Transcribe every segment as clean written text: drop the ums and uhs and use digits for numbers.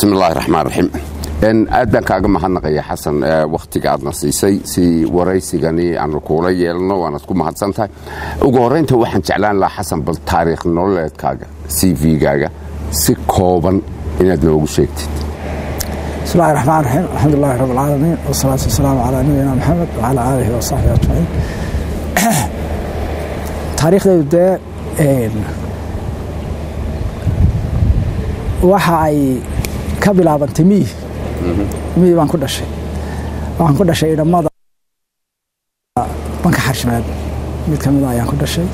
Bismi Illaahi Raxmaan Raxiim. Aad baan kaaga mahadnaqaya, Xasan, wakhtiga aadna siisay si waraysigani aanu kuula yeelno, waanad ku mahadsan tahay. Ugu horraynta waxaan jeclaan lahaa, Xasan, bal taariikh nololeedkaaga, CV-gaaga, si kooban inaad noogu sheegtid. Bismi Illahi Raxmaan Raxiim. Alxamdu lilahi rab alcaalamiin, wasalaatu wasalaamu calaa nabiyina Maxamed wacalaa aalihi wa saxbihi ajmaciin. Taariikhdaydu dee waxa ay ka bilaabantay miyi. Miyi baan ku dhashay. Waxaan ku dhashay idhamada Banka Xarshimeed mid ka mida ayaan ku dhashay.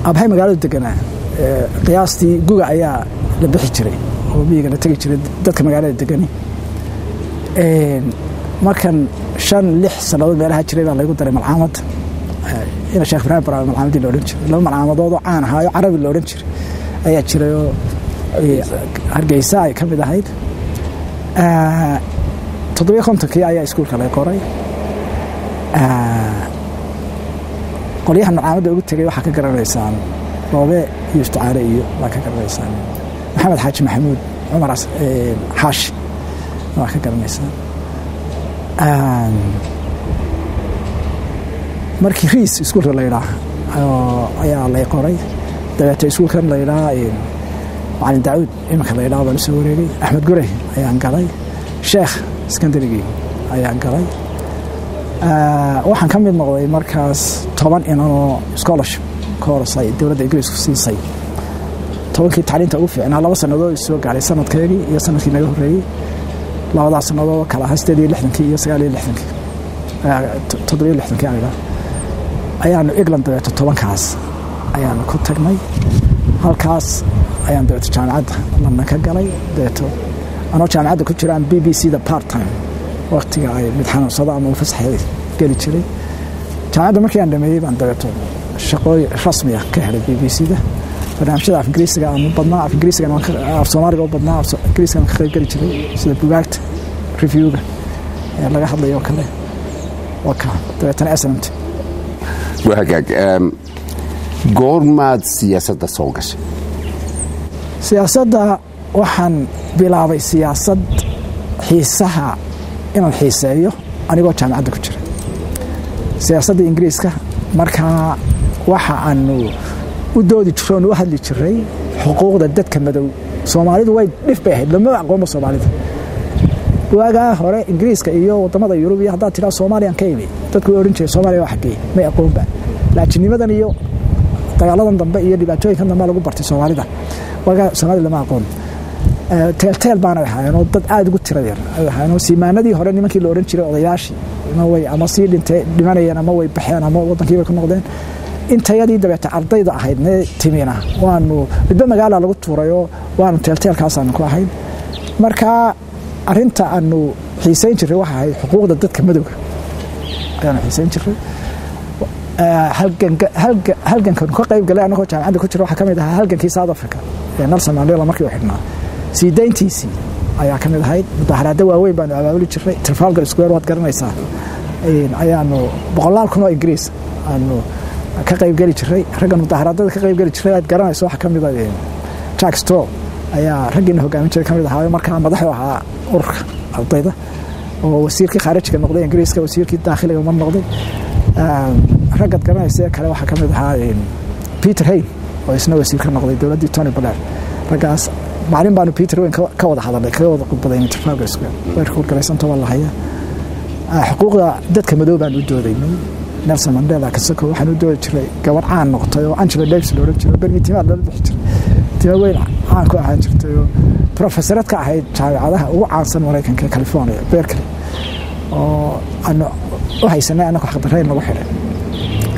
Aabbahay magaaladu deganaa. Qiyaastii guga ayaa la bixi jiray oo miyiga la tegi jiray dadka magaalada degani. Markan 5, 6 sannadood meelaha jiray baa laygu daray malcaamad ina Sheekh Ibraahim Baraawe malcaamadii la odhan jiray. Laba malcaamadood oo caan ahaayo Carabi la odhan jiray ayaa jiray oo Hargeysa ay ka mid ahayd. 57-kii ayaa iskuulka lay qoray. Qolyaha malcaamadda ugu tegay waxaa ka garanaysaan Roobe iyo Isticaale iyo waa ka garanaysaan Maxamed Xaaji Maxamuud Cumar Xaashi waa ka garanaysaan. Markii Riis iskuulka la yidhaah ayaa lay qoray. Dabeete iskuulkan la yidhaah Macalin Dacuud iminka la yidhaah baan usoo wareegay. Axmed Gurey ayaan galay. Sheekh secondarygii ayaan galay. Waxaan ka mid noqday markaas 10 inan oo scholarship course ay dowladda Ingiriisku siisay, 10-kii tacliinta ugu fiicnaa. 2 sannadood soo gaaray, sanadkeegii iyo sanadkii naga horreeyey. Labadaas sannadood kala ahaa 68-kii iyo 69-kii, 67-kii aan idhaa, ayaanu England dabeeto 10-kaas ayaanu ku tagnay. Halkaas ayaan dabeeto jaamacadda London ka galay. Dabeeto anoo jaamacadda ku jiraan BBC da part time, waqtiga ay mid xanuunsado ama fasaxay, geli jiray. Jaamacadda markii aan dhameeyey baan dabeeto shaqooy rasmi ah ka helay BBC da. Barnaamijyada af Ingiriisiga aan u badnaa, af Ingiriisigan, af Soomaaliga u badnaa, af Ingiriisigan ka qayb geli jiray, sida bugaagta reviewga ee laga hadlayo oo kale. Waa kaa dabeetana SNMT. Waa hagaag. Goormaad siyaasadda soo gashay? Siyaasadda waxaan bilaabay siyaasad xiisaha inaan xiiseeyo anigoo jaamacadda ku jira, siyaasadda Ingiriiska. Markaa waxa aanu u doodi jirro oonu u hadli jiray xuquuqda dadka madow. Soomaalidu way dhif bay ahayd, lamaba aqoonba Soomaalida waagaa hore. Ingiriiska iyo wadamada Yurub iyo haddaad tidhaa Soomaaliyan ka imi, dadku way odhan jireen, "Soomaaliya waa xaggee?" May aqoonba. Laajinimadan iyo dagaaladan dambe iyo dhibaatooyinkan dambe lagu bartay Soomaalida. Waagaa Soomaalida lama aqoon. Teelteel baana ahaayeenoo dad aada ugu tira yar ay ahaayeenoo siimaanadii hore nimankii la odhan jiray odayaashii way ama sii dhintay dhimanayeen ama way baxeen ama waddankii bay ku noqdeen. Intayadii dabeete ardayda ahayd ne timina waanu midba magaala lagu tuurayoo waanu teelteelkaasaanu ku ahayn. Marka arrinta aanu xiisayn jirray waxa ahayd xuquuqda dadka madowga ayaanu xiisayn jirray. Halgankanu ka qayb galay annagoo jaamacadda ku jira waxaa ka mid ahaa halgankii South Africa ee Nelson Mandela markii uu xidhnaa, sii dayntiisii ayaa ka mid ahayd. Mudaharaado waaweyn baanu abaabuli jirray. Trafalgar Square waad garanaysaa, ayaanu boqolaal kun oo Ingiriis aanu ka qayb geli jiray. Raggan mudaharaadada ka qayb geli jiray aad garanayso waxaa ka mid a Jack Straw ayaa raggiina hogaamin jiray ka mid ahaayo. Markaa madaxu ahaa ururka ardayda oo wasiirkii khaarijiga noqday Ingiriiska, wasiirkii daakhiliga mar noqday. Raggaad garanaysa ee kale waxaa ka mid ahaa Peter Hain oo isna wasiir ka noqday dowladdii Tony Blair. Raggaas maalin baanu Peter Hain ka wada hadalnay, kaga wada khudbadaynay Trafalgar Square. Way record-garaysanta, waa la hayaa. Xuquuqda dadka madow baan u doodaynay Nelson Mandela kasako. Waxaan u doodi jiray gabadh caan noqotay oo Angela Davis la odhan jiray, berigii timaha loola bixi jiray, tima weyn caan ku ahaan jirtay oo professorad ka ahayd jaamacadaha ugu caansan Maraykanka ee California, Berkeley, oo aanu u haysanay anagu xaqdarrayn lagu xidhay.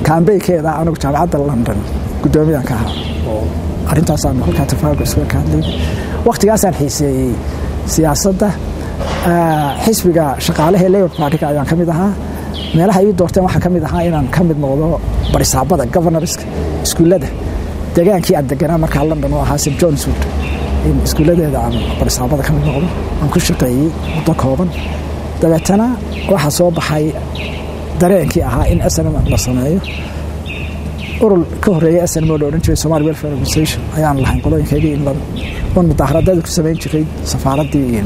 Campaignkeeda anagu jaamacadda London guddoomiyahan ka ahaa oo arintaasaanu halkaa Trafalgar Square ka hadlaynay. Waqtigaasaan xiiseeyey siyaasadda. Xisbiga shaqaalaha ee Labour Partyga ayaan ka mid ahaa. Meelaha ii doorteen waxaa ka mid ahaa inaan ka mid noqdo barisaabada, governorska iskuullada degaankii aan deganaa markaa London oo ahaa St Johns Wood, in iskuulladeeda aan barisaabada ka mid noqdo aan ku shaqeeyey muddo kooban. Dabeetana waxaa soo baxay dareenkii ahaa in SNM la sameeyo. Urur ka horreeyay SNM oo la odhan jiray Somali Welfare Organization ayaan lahayn qolooyinkaygii in la Oon mudaaharadada ku samayn jiray safaaraddii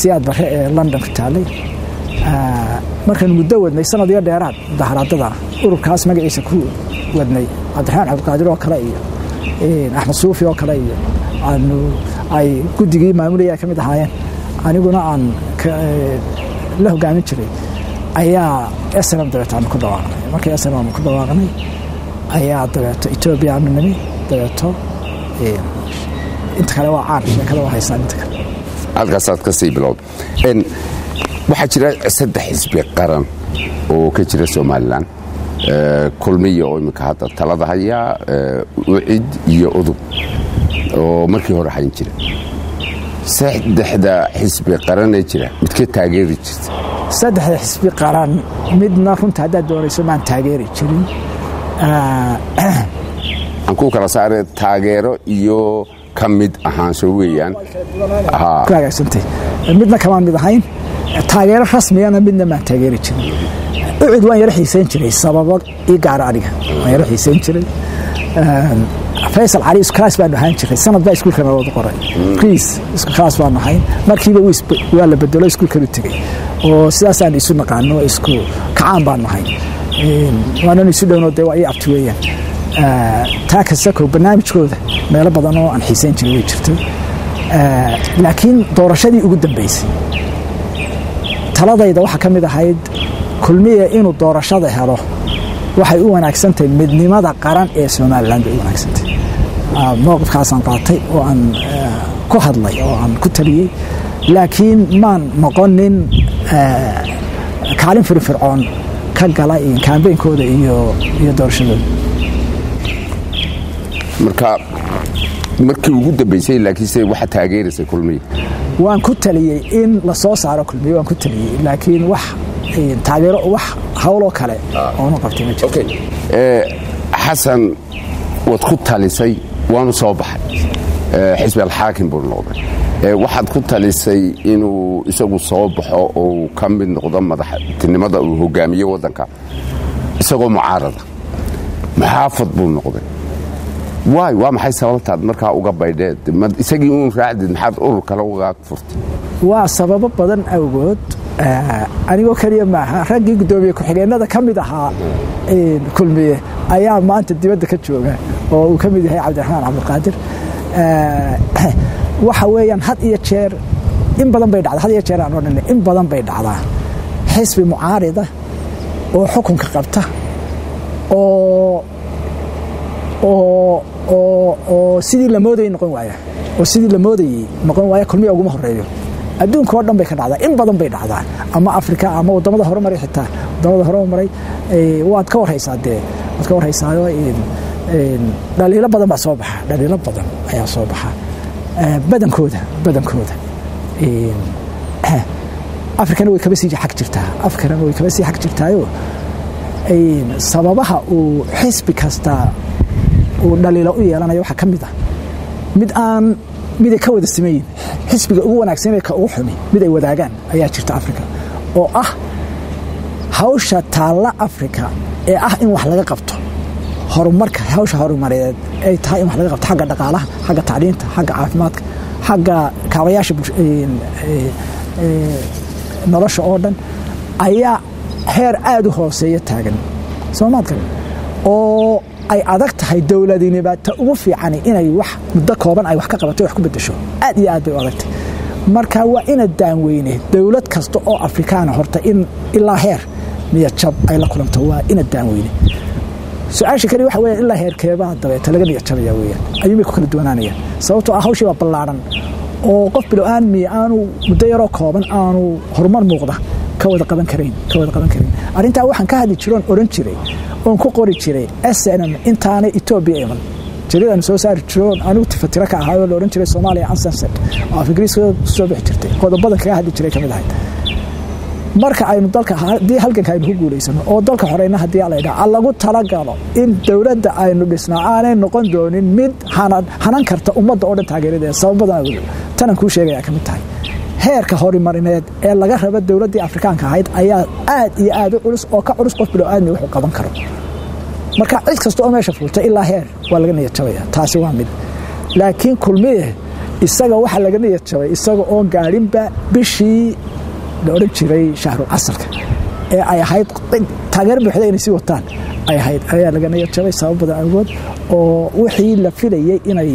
Siyaad Barre ee London ku taalay. Markaan muddo wadnay, sanad iyo dheeraad, mudaaharadada ururkaas magaciisa ku wadnay, Cabdiraxmaan Cabdiqaadir oo kale iyo Axmed Suufi oo kale iyo aanu ay guddigii maamulaya ka mid ahaayeen, aniguna aan la hogaamin jiray, ayaa SNM dabeeto aanu ku dhawaaqnay. Markii SNM aanu ku dhawaaqnay ayaa dabeeto Etoobiya aanu nimi. Dabeeto inta kale waa caan, sheekada waa haysaan inta kale. Halkaasaad ka sii bilowda. Waxaa jira 3 xisbi qaran oo ka jira Somalilan: Kulmiya oo iminka hadda talada haya, UCID iyo UDUB oo markii hore hayn jira. Saddexda xisbi qaranee jira, midka taageeri jirta? Saddexda xisbi qaran midna, runta haddaad doonayso, maan taageeri jirin. Aan ku kala saare taageero iyo ka mid ahaansho weeyaan. Ku hagaagsantay. Midna kamaan mid ahayn, taageero rasmiyana midna maan taageeri jirin. UCID waan yaro xiisayn jiray, sababo ii gaara aniga waan yaro xiisayn jiray. Faysal Cali isku class baanu ahaan jiray, sanad baa iskuulka nalooda qoray, riis isku class baanu ahayn. Markiiba waa la bedelo, iskuulkanu tegey, oo sidaasaan isu naqaano, isku kacaan baanu ahayn, waanan isu dhowno, dee waa ii abti weeyaan. Taa kasako barnaamijkooda meelo badan oo aan xiisayn jiray way jirtay. Laakiin doorashadii ugu dambeysay taladayda waxaa ka mid ahayd Kulmiya inuu doorashada helo waxay u wanaagsantahay midnimada qaran ee Somalilan bay u wanaagsantahay. Mowqifkaasaan qaatay oo aan ku hadlay oo aan ku taliyey, laakiin maan noqonin kaalin firfircoon ka gala kambeynkooda iyo doorashadooda. Marka markii ugu dambeysay laakiinse waxaa taageeraysay Kulmiya? Waan ku taliyey in la soo saaro Kulmiye, waan ku taliyey, laakiin wax taageero, wax hawloo kale oonu qabtay ma jirto. Xasan, waad ku talisay, waanu soo baxay, xisbi alxaakim buu noqday. Waxaad ku talisay inuu isagu soo baxo oo ka mid noqdo madaxtinimada, uu hogaamiye waddanka isagoo mucaarada, muxaafad buu noqday. Waay, waa maxay sababtaad markaa uga baydheed isagii uun raacdid? Maxaad urur kale uga furtay? Waa sababo badan awgood. Anigoo keliya maaha, raggii guddoomiye ku-xigeenada ka mid ahaa Kulmiye ayaa maanta dibadda ka jooga, oo uu ka mid yahay Cabdiraxmaan Cabdulqaadir. Waxa weeyaan, had iyo jeer in badan bay dhacdaa, had iyo jeer aan odhanay, in badan bay dhacdaa xisbi mucaarida oo xukunka qabta oo sidii la moodayay noqon waaya, oo sidii la moodayey noqon waaya. Kulmiya uguma horeeyo, adduunka oo dhan bay ka dhacdaa, in badan bay dhacdaa, ama Afrika ama waddamada horumaray, xitaa waddamada horumaray waad ka warhaysaa, dee waad ka warhaysaayo. Dhaliilo badan baa soo baxa, dhaliilo badan ayaa soo baxa badankooda. Afrikana way kaba sii xag jirtaa, Afrikana way kaba sii xag jirtaayo. Sababaha uu xisbi kasta uu dhaliilo u yeelanayo waxaa ka mid ah mid aan mid ay ka wada simayin, xisbiga ugu wanaagsan ka ugu xumi mid ay wadaagaan ayaa jirta Africa, oo ah hawsha taalla Africa ee ah in wax laga qabto horumarka, hawsha horumareed ay tahay in wax laga qabto xagga dhaqaalaha, xagga tacliinta, xagga caafimaadka, xagga kaabayaasha nolosha oo dhan, ayaa heer aada u hooseeya taagan, soomaad garan, oo ay adag tahay dowladinima ta ugu fiicani inay wax muddo kooban ay wax ka qabato, wax ku bedesho, aad iyo aad bay u adagtahay. Marka waa ina daanweyne dowlad kasta oo Afrikaana horta in ilaa heer niyad jab ay la kulanto, waa ina daanweyne. Su-aasha kale waxa weeyaan, ilaa heerkeebaa dabeeta laga niyad jabaya weeyaan, ayuunbay ku kala duwanaanayaan, sababtoo ah hawshii baa ballaaran oo qof bilo-aan miya aanu muddo yaroo kooban aanu horumar muuqda ka wada qaban karayn. Arrintaa waxaan ka hadli jiroon odhan jiray oon ku qori jiray SNM intaanay Etoobiya iman, jariidaan soo saari jiroon anigu tifatiro ka ahaayoo la odhan jiray Soomaaliya Uncensored, oo af Ingiriiska soo bixi jirtay, qodobadan kaga hadli jiray ka mid ahayd. Marka aynu dalka haddii halganka aynu ku guulaysano oo dalka xoreyna, haddii la idhaha lagu talagalo in dowladda aynu dhisnaa aanay noqon doonin mid hanan karta ummadda oo dhan taageeradeeda, sababadan awgeed tanan kuu sheegaya ka mid tahay. Heerka horumarineed ee laga rabo dowladdii Afrikaanka ahayd ayaa aad iyo aad u culus, oo ka culus qof bilo-aadmi wuxuu qaban karo. Marka cid kasta oo meesha fuultay ilaa heer waa laga niyad jabaya. Taasi waa mid. Laakiin Kulmiye Isaga waxaa laga niyad jabay isaga oon gaadhinba bishii la odhan jiray shahru casalka ee ay ahayd taageero buuxda inay sii wataan ay ahayd, ayaa laga niyad jabay sabab badan awgood, oo wixii la filayay inay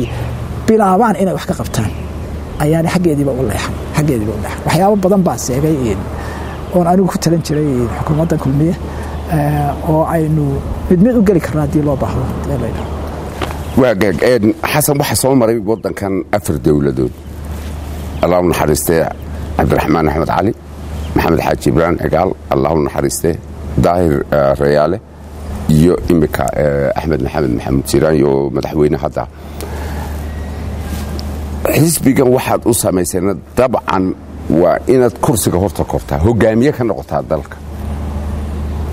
bilaabaan inay wax ka qabtaan ayaana xaggeediiba u leexan, xaggeediiba u leexan. Waxyaabo badan baa seegay oon anigu ku talan jiray xukuumaddan Kulmiye, oo aynu mid mid u geli karno haddii loo baahdo ee la yidhaahdo. Waagaag Xasan, waxaa soo maray waddankan 4 dowladood: Allah u naxariistee Cabdiraxmaan Axmed Cali, Maxamed Xaaji Ibraahim Cigaal, Allah u naxariistee Daahir Rayaale, iyo imika Axmed Maxamed Maxamuud Siiraanyo oo madaxweyne hadda. Xisbigan waxaad u samaysayna dabcan waa inaad kursiga horta kortaa, hogaamiye ka noqotaa dalka,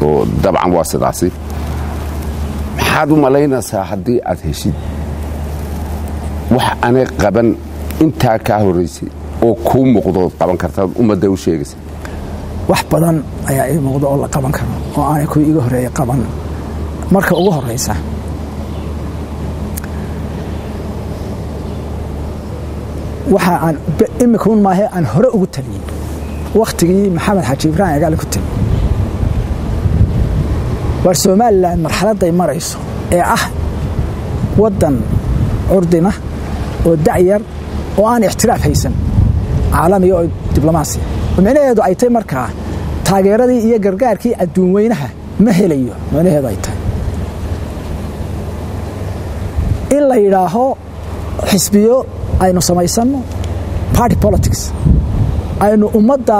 oo dabcan waa sidaasi. Maxaad u malaynaysaa haddii aad heshid wax aanay qaban intaa kaa horraysay oo kuu muuqdood qaban kartaad ummadda u sheegaysa? Wax badan ayaa ii muuqda oo la qaban karo oo aanay kuwii iga horreeyay qaban. Marka ugu horreysa, waxa aan imika un maahe aan hore ugu taliyey wakhtigii Maxamed Xaaji Ibraahim Cigaale ku taliyey, waar Somalilan marxaladday marayso ee ah waddan curdina oo dacyar oo aan ixtiraaf haysan caalamiya oo diblomaasiya, oo micnaheedu ay tahay markaa taageeradii iyo gargaarkii adduun weynaha ma helayo, micnaheedu ay tahay in la yidhaaho xisbiyo aynu samaysanno, party politics, aynu ummadda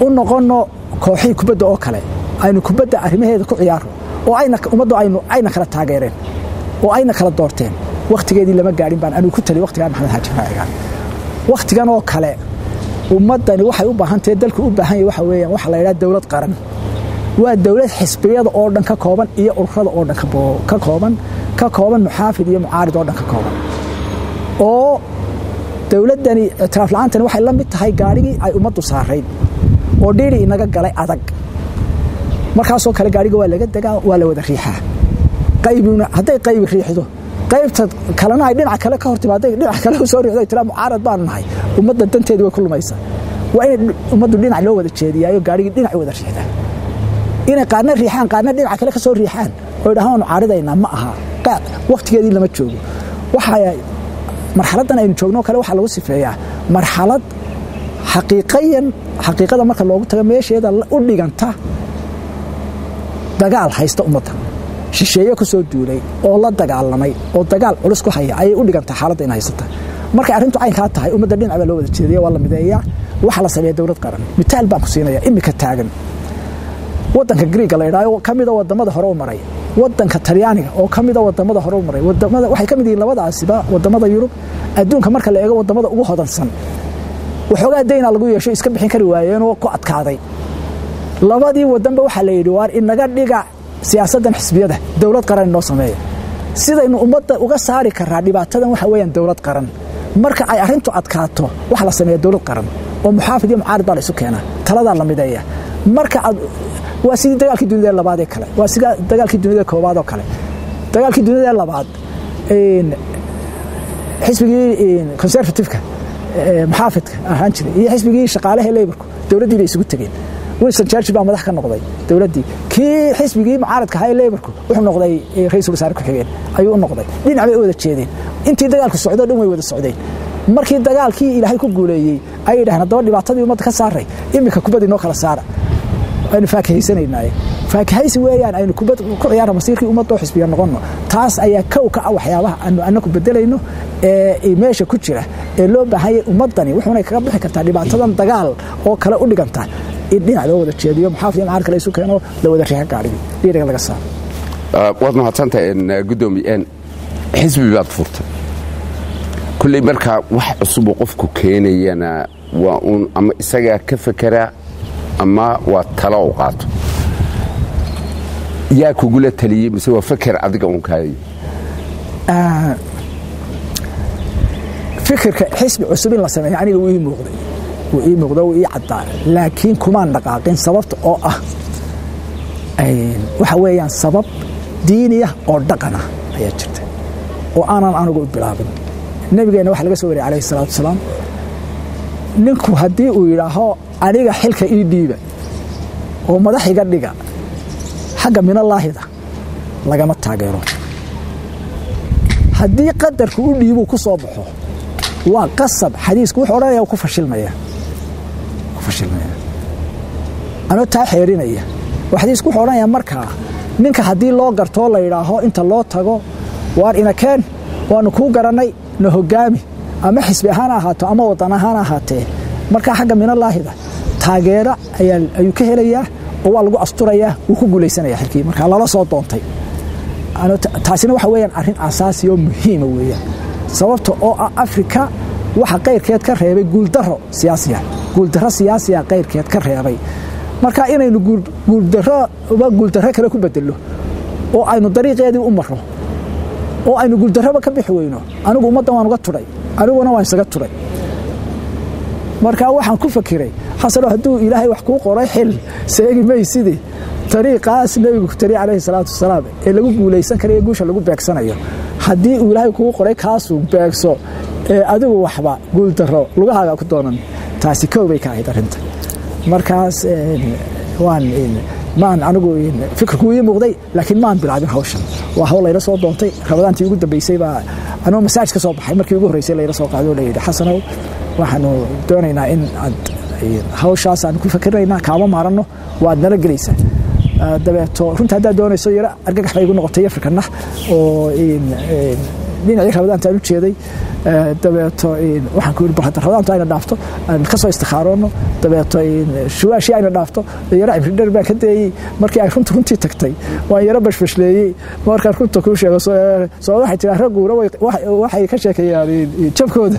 u noqonno kooxihii kubadda oo kale, aynu kubadda arrimaheeda ku ciyaarno, oo ayna ummaddu aynu ayna kala taageereen oo ayna kala doorteen. Wakhtigeedii lama gaadhin baan anigu ku taliy wakhtigaa Maxamed Xaaji Ibraahim Cigaal. Wakhtigan oo kale ummaddani waxay u baahan tahay, dalku u baahan yahay waxa weeyaan waxa la yidhaha dowlad qaran. Waa dowlad xisbiyada oo dhan ka kooban iyo ururada oo dhan ka kooban, ka kooban muxaafid iyo mucaarid oo dhan ka kooban. Oo dowladdani ictiraaf la'aantani waxay la mid tahay gaadhigii ay ummaddu saarayd oo dhiiri inaga galay adag. Markaasoo kale gaadhiga waa laga degaa, waa la wada riixaa. Qaybina hadday qaybi riixdo, qaybta kalena ay dhinaca kale ka hor timaaday, dhinaca kale u soo riixdo, ay tiraa mucaarad baanu nahay, ummadda danteedu way ku lumaysaa. Waa inay ummaddu dhinac loo wada jeediyaayo, gaadhigii dhinac wada riixdaa. Inay qaarna riixaan, qaarna dhinaca kale ka soo riixaan oo idhahaan waanu caaridaynaa, ma aha, wakhtigeedii lama joogo. Waxa marxaladdan aynu joogno kale waxaa lagu sifeeyaa marxalad xaqiiqayan, xaqiiqada marka loogu tago meesheeda u dhiganta dagaal haysta ummadda, shisheeye ku soo duulay oo la dagaalamay oo dagaal culus ku haya ayay u dhigantaa xaaladda in haysata. Markay arrintu caynkaa tahay, ummadda dhinac baa loo wada jeediya, waa la mideeyaa, waxaa la sameeya dowlad qaran. Mitaal baan ku siinaya imika taagan: waddanka Greega la yidhahdo, ka mida wadamada hore u maray, waddanka Talyaaniga oo ka mida wadamada hore u maray. Wadamada waxay ka mid yihiin labadaasiba wadamada Yurub, adduunka marka la eego wadamada ugu hodansan. Waxoogaa daynaa lagu yeesho, iska bixin kari waayeen oo ku adkaaday. Labadii wadanba waxaa la yidhi, waar inaga dhiga siyaasaddan xisbiyada, dowlad qaran inoo sameeya. Sidaynu ummadda uga saari karaa dhibaatadan waxa weeyaan dowlad qaran. Marka ay arrintu adkaato waxa la sameeya dowlad qaran oo muxaafid iyo mucaarid baa la isu keenaa, taladaa la mideeya. Marka aad waa sidii dagaalkii dunida labaad ee kale, waa sida dagaalkii dunida koowaad oo kale. Dagaalkii dunida labaad xisbigii conservative-ka, muxaafidka ahaan jiray, iyo xisbigii shaqaalaha Labourku dowladdii bay isugu tegeen. Winston Churchill baa madax ka noqday dowladdii. Kii xisbigii mucaaradka ahaa ee Labourku wuxuu noqday ra'iisul wasaare ku-xigeen ayuu u noqday. Dhinac bay u wada jeedeen intii dagaalku socdo dhan, way wada socdeen. Markii dagaalkii Ilaahay ku guuleeyey ayay yidhahdeen, haddaba dhibaatadii ummadda ka saaray, iminka kubadii noo kala saara, aynu faakahaysanaynaye. Faakahaysi weeyaan, aynu kubad ku ciyaarna masiirkii ummadda oo xisbiya noqonno. Taas ayaa kow ka ah waxyaabaha aanu annaku bedelayno ee meesha ku jira ee loo baahanyay. Ummaddani wuxuunay kaga bixi kartaa dhibaatadan dagaal oo kale u dhiganta in dhinac loo wada jeediyo, muxaafid iyo mucaaradka la isu keeno, la wada riixo gaadhigii dhiiriga laga saaro. Waad mahadsantahay guddoomiye. Xisbi baad furtay kulley, markaa wax cusubuu qofku keenayana waa uun ama isagaa ka fekeraa ama waa talo u qaato. Yaa kugula taliyey mise waa feker adiga uun kaayay? Fikirka xisbi cusub in la sameeyo aniga wuu ii muuqday, wuu ii muuqday, wuu ii caddaa, laakiin kumaan dhaqaaqin. Sababta oo ah waxa weeyaan sabab diiniya oo dhaqana ayaa jirta oo aanan anigu u bilaabin. Nabigeena waxa laga soo wariyay calayhi salaatu wasalaam, ninku haddii uu yidhaaho aniga xilka ii dhiiba oo madax iga dhiga, xagga minallaahida lagama taageero. Haddii qadarku u dhiibuu ku soo baxo, waa qasab. Xadiisku wuxuu odhanaya ku fashilmaya, ku fashilmaya. Anoo taa xeerinaya oo xadiisku wuxuu odhanayaa, markaa ninka haddii loo gartoo la yidhaaho inta loo tago, waar inakeen, waanu kuu garannay, na hoggaami, ama xisbi ahaan ahaato ama wadan ahaan ahaatee, markaa xagga minallaahida taageero ayuu ka helayaa oo waa lagu asturayaa, wuu ku guulaysanaya xilkii markaa lala soo doontay. Taasina waxa weeyaan arrin asaasi oo muhiima weeyaan, sababta oo ah Afrika waxa qayrkeed ka reebay guuldarro siyaasiya, guuldarro siyaasiya qayrkeed ka reebay. Marka inaynu guuldarroba guuldarro kale ku bedello oo aynu dariiqeedii u marro oo aynu guuldarroba ka bixi weyno, anigu ummaddan waan uga tudhay, aniguna waan isaga tudhay. Marka waxaan ku fakiray, Xasano, hadduu Ilaahay wax kuu qoray xil seegi maysidii, dariiqaas Nebigu ku tariy calayhi salaatu wasalaam ee lagu guulaysan karayo, guusha lagu beegsanayo, haddii uu Ilaahay kuu qoray kaasuu beegso, ee adigu waxba guuldarro lugahaaga ku doonan. Taasi kow bay ka ahayd arrinta. Markaas waan maan anigu fikirku ii muuqday, laakiin maan bilaabin hawshan. Waa hawl layla soo doontay. Rabadaantii ugu dambeysay baa anoo masaaj ka soo baxay markii ugu horreysay layla soo qaaday oo layidhi, Xasanow, waxaanu doonaynaa in aad hawshaas aanu ku fakirnaynaa, kaama maaranno, waad nala gelaysaa. Dabeeto runta haddaad doonayso, yaro argagax bay igu noqotay afrikana oo dhinacii Rabadaanta aan u jeeday. Dabeeto waxaan ku yidhi, bal hadda Rabadaantu ayna dhaafto, aan ka soo istikhaaroono. Dabeeto shuwaashii ayna dhaafto, yaro cimri dheer baan ka dayey. Markii ay runta runtii tagtay waan yaro bashbashleeyey. Markaan runta kuu sheego, soo waxay tiraa ragguuna waxay ka sheekeeyaan jabkooda,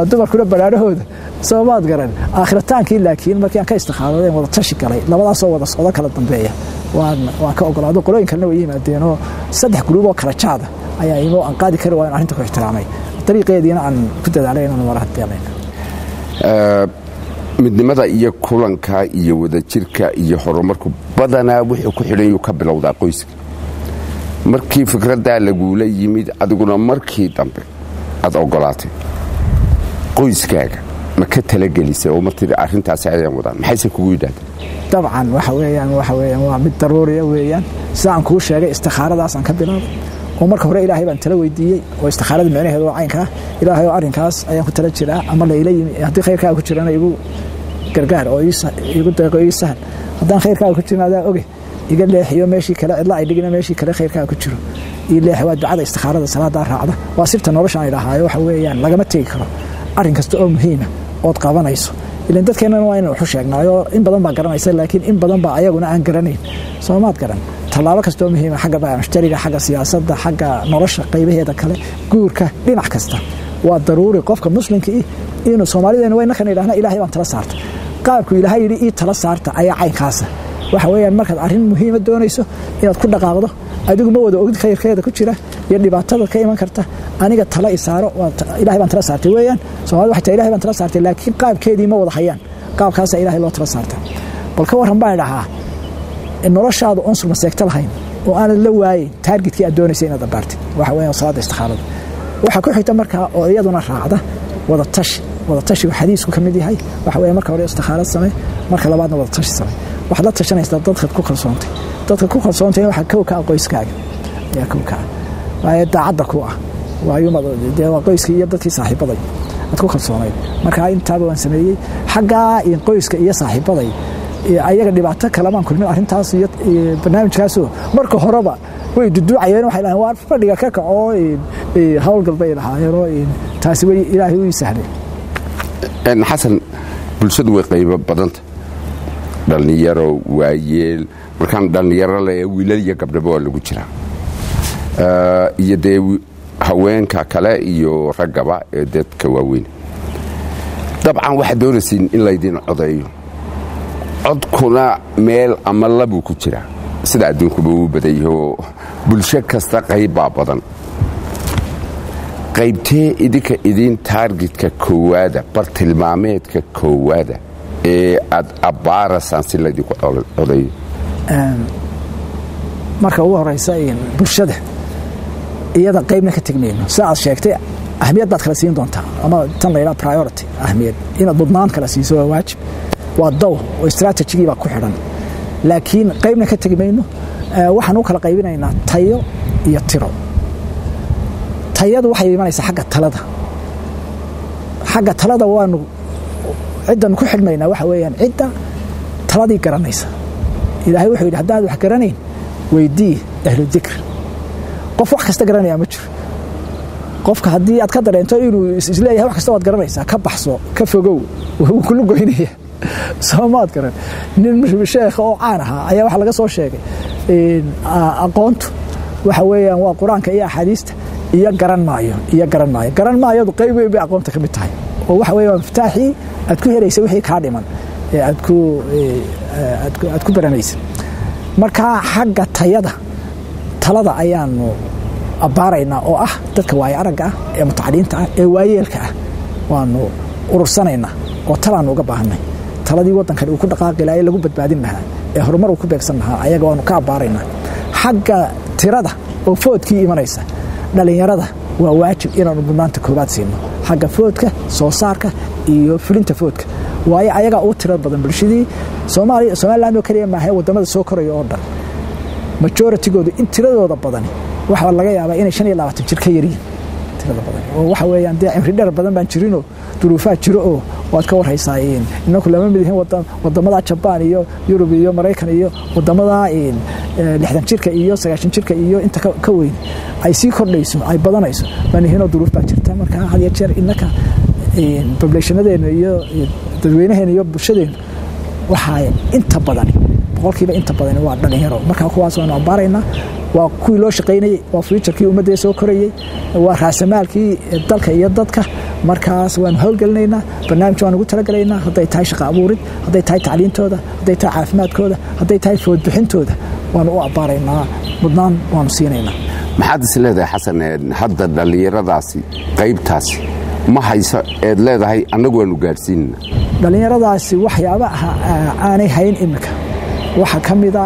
dumarkuna baraarahooda, soo maad garan aakhritaankii. Laakiin markii aan ka istikhaarooday, wada tashi galay, labadaasoo wada socdo kala dambeeya, waan ka ogolaado. Qolooyin kalena way yimaadeenoo 3 group oo kala jaada ayaa imo aan qaadi kari waayan. Arrinta ku ixtiraamay, dariiqeediina aan ku dadaalay inaan mara hadeelayna. Midnimada iyo kulanka iyo wadajirka iyo horumarku badanaa wuxuu ku xidhan yuu ka bilowdaa qoyska. Markii fikraddaa laguula yimid, adiguna markii dambe aad ogolaatay, qoyskaaga ma ka talagelisay oo martii arrintaasi ayaan wadaan, maxayse kugu yidhahdeen? Dabcan, waxa weeyaan waa mid daruuriya weeyaan. Sida aan kuu sheegay, istikhaaradaasaan ka bilaabay oo marka hore Ilaahay baan tala weydiiyey, oo istikhaarada micnaheedu waa caynkaa: Ilaahay oo arrinkaas ayaan ku tala jiraa ama layla yimi, haddii khayrkaaga ku jirana igu gargaar oo igu deeqo, ii sahal. Haddaan khayrkaaga ku jirin, adaa oge, iga leexiyo meeshii kale, cidla ay dhigina, meeshii kale khayrkaaga ku jiro ii leex. Waa ducada istikhaarada, salaadaa raacda, waa sirta nolosha aan idhahaayo. Waxa weeyaan lagama tegi karo arrin kasta oo muhiima ood qabanayso. Ilan dadkeennana waa inaan waxu sheegnaayo. In badan baa garanaysa, laakiin in badan baa ayaguna aan garanayn, soomaad garan? Tallaabo kastoo muhiima, xagga mushtariga, xagga siyaasadda, xagga nolosha qaybaheeda kale, guurka, dhinac kasta, waa daruuri qofka muslimka ih inuu Soomaalideena wayna kan idhahna Ilaahay baan tala saarta. Qaabku Ilaahay yidhi ii tala saarta ayaa caynkaasa. Waxa weeyaan markaad arrin muhiima doonayso inaad ku dhaqaaqdo, adigu ma wada ogid khayrkeeda ku jira iyo dhibaatada ka iman karta. Aniga tala isaaro, Ilahay baan tala saartay weeyaan. Soomaalida waxay tahay Ilahay baan tala saartay, laakiin qaabkeedii ma wada hayaan. Qaabkaasaa Ilahay loo tala saarta. Bal ka warran baan idhahaa, noloshaadu unsur maseegto lahayn oo aanad la waayin targetkii aad doonaysa inaad abaartid. Waxa weeyaan salaada istikhaarada. Waxaa ku xigta markaa oo iyaduna raacda wada tashi. Wada tashigu xadiisku ka mid yahay. Waxa weeye marka hore istikhaarad samee, marka labaadna wada tashi samee. Waxaad la tashanaysaa dadkaad ku kalsoontay. Dadka ku kalsoontay waxaa kow ka ah qoyskaaga ayaa kow ka ah, waayo daacadda ku ah waayumadee waa qoyskii iyo dadkii saaxiibaday aad ku kalsoonayd. Marka intaaba waan sameeyey xaggaa qoyska iyo saaxiibaday. Ayaga dhibaato kalamaan kulmin arrintaas iyo barnaamijkaasu. Marka horeba way duduucayeen, waxay lahayn waa fadhiga ka kaco, howlgal bay lahaayeenoo taasi way Ilaahay u ii sahlay. Xasan, bulshadu way qaybo badanta, dhallinyaro, waayeel. Markaan dhallinyaro le, wiilal iyo gabdhaba waa lagu jiraa, iyo dee haweenka kale iyo raggaba ee dadka waaweyn. Dabcan waxaad doonaysiin in laydin codeeyo, codkuna meel ama labuu ku jiraa, sida adduunkuba uu badan yahoo bulsho kasta qayb baa badan. Qaybtee idinka idiin targetka koowaada, bartilmaameedka koowaada ee aad abbaarasaan si laydinku codeeyo? Marka ugu horeysa, bulshada iyada qaybna ka tegmayno. Sida aad sheegtay, Ahmiyad baad kala siin doontaa, ama tan la yidhaha priority, ahmiyad inaad mudnaan kala siiso waa waajib, waa daw oo istaraatijigii baa ku xidhan. Laakiin qaybna ka tegi mayno. Waxaan u kala qaybinaynaa tayo iyo tiro. Tayadu waxay imanaysaa xagga talada. Xagga talada waanu ciddan ku xidhmaynaa waxa weeyaan cidda taladii garanaysa. Ilaahay wuxuu yidhi, haddaad wax garanayn weydii ahlu dikr. Qof wax kasta garanaya ma jiro. Qofka haddii aad ka dareento inuu isleeyahay wax kasta waad garanaysaa, ka baxso, ka fogow, wuu kula goynaya. Soomaad garan, nin sheekha oo caan ahaa ayaa waxaa laga soo sheegay aqoontu waxa weeyaan waa Qur-aanka iyo axaadiista iyo garan maayo iyo garan maayo. Garan maayadu qayb weyn bay aqoonta ka mid tahay, oo waxa weeye waa miftaaxii aad ku helaysa wixii kaa dhiman ee aad ku baranaysa. Marka xagga tayada talada ayaanu abbaaraynaa, oo ah dadka waayo aragga ah ee mutacaliinta ah ee waayeelka ah waanu urursanaynaa, oo talaanu uga baahanay taladii waddankan uu ku dhaqaaqi lahaa ee lagu badbaadin lahaa ee horumar uu ku beegsan lahaa, ayaga waanu ka abbaaraynaa. Xagga tirada oo foodkii imanaysa, dhallinyarada waa waajib inaanu mudnaanta koobaad siino xagga foodka, soo saarka iyo fulinta foodka, waayo ayagaa uu tiro badan bulshadii Soomaaliya. Somaliland oo keliya maaha, waddamada soo koraya oo dhan majoritygoodu in tiradooda badani waxaa laga yaabaa inay 25 jir ka yaryihiin tirada badan, oo waxa weeyaan dee cimri dheer badan baan jirinoo duruufaha jiro oo waad ka warhaysaa. Inaku lama mid yihiin wadamada Jabaan iyo Yurub iyo Maraykan iyo wadamada 60 jirka iyo 90 jirka iyo inta ka weyn ay sii kordhayso, ay badanayso baan yihiinoo duruuf baa jirta. Marka had iyo jeer innaka populationadeena iyo dadweynaheena iyo bulshadeenu waxaa inta badani, boqolkiiba inta badani waa dhalinyaro. Marka kuwaas waanu abbaaraynaa, waa kuwii loo shaqaynayey, waa futurkii ummadda soo korayey, waa raasamaalkii dalka iyo dadka. Markaas waanu howlgelinaynaa, barnaamij waan ugu talagalaynaa, hadday tahay shaqa abuurid, hadday tahay tacliintooda, hadday tahay caafimaadkooda, hadday tahay foodbixintooda, waanu u abbaaraynaa, mudnaan waanu siinaynaa. Maxaad is leedahay, Xasan, hadda dhallinyaradaasi qaybtaasi ma hayso eed leedahay annagu waanu gaadhsiinana? Dhallinyaradaasi waxyaaba aanay hayn iminka waxaa ka mida,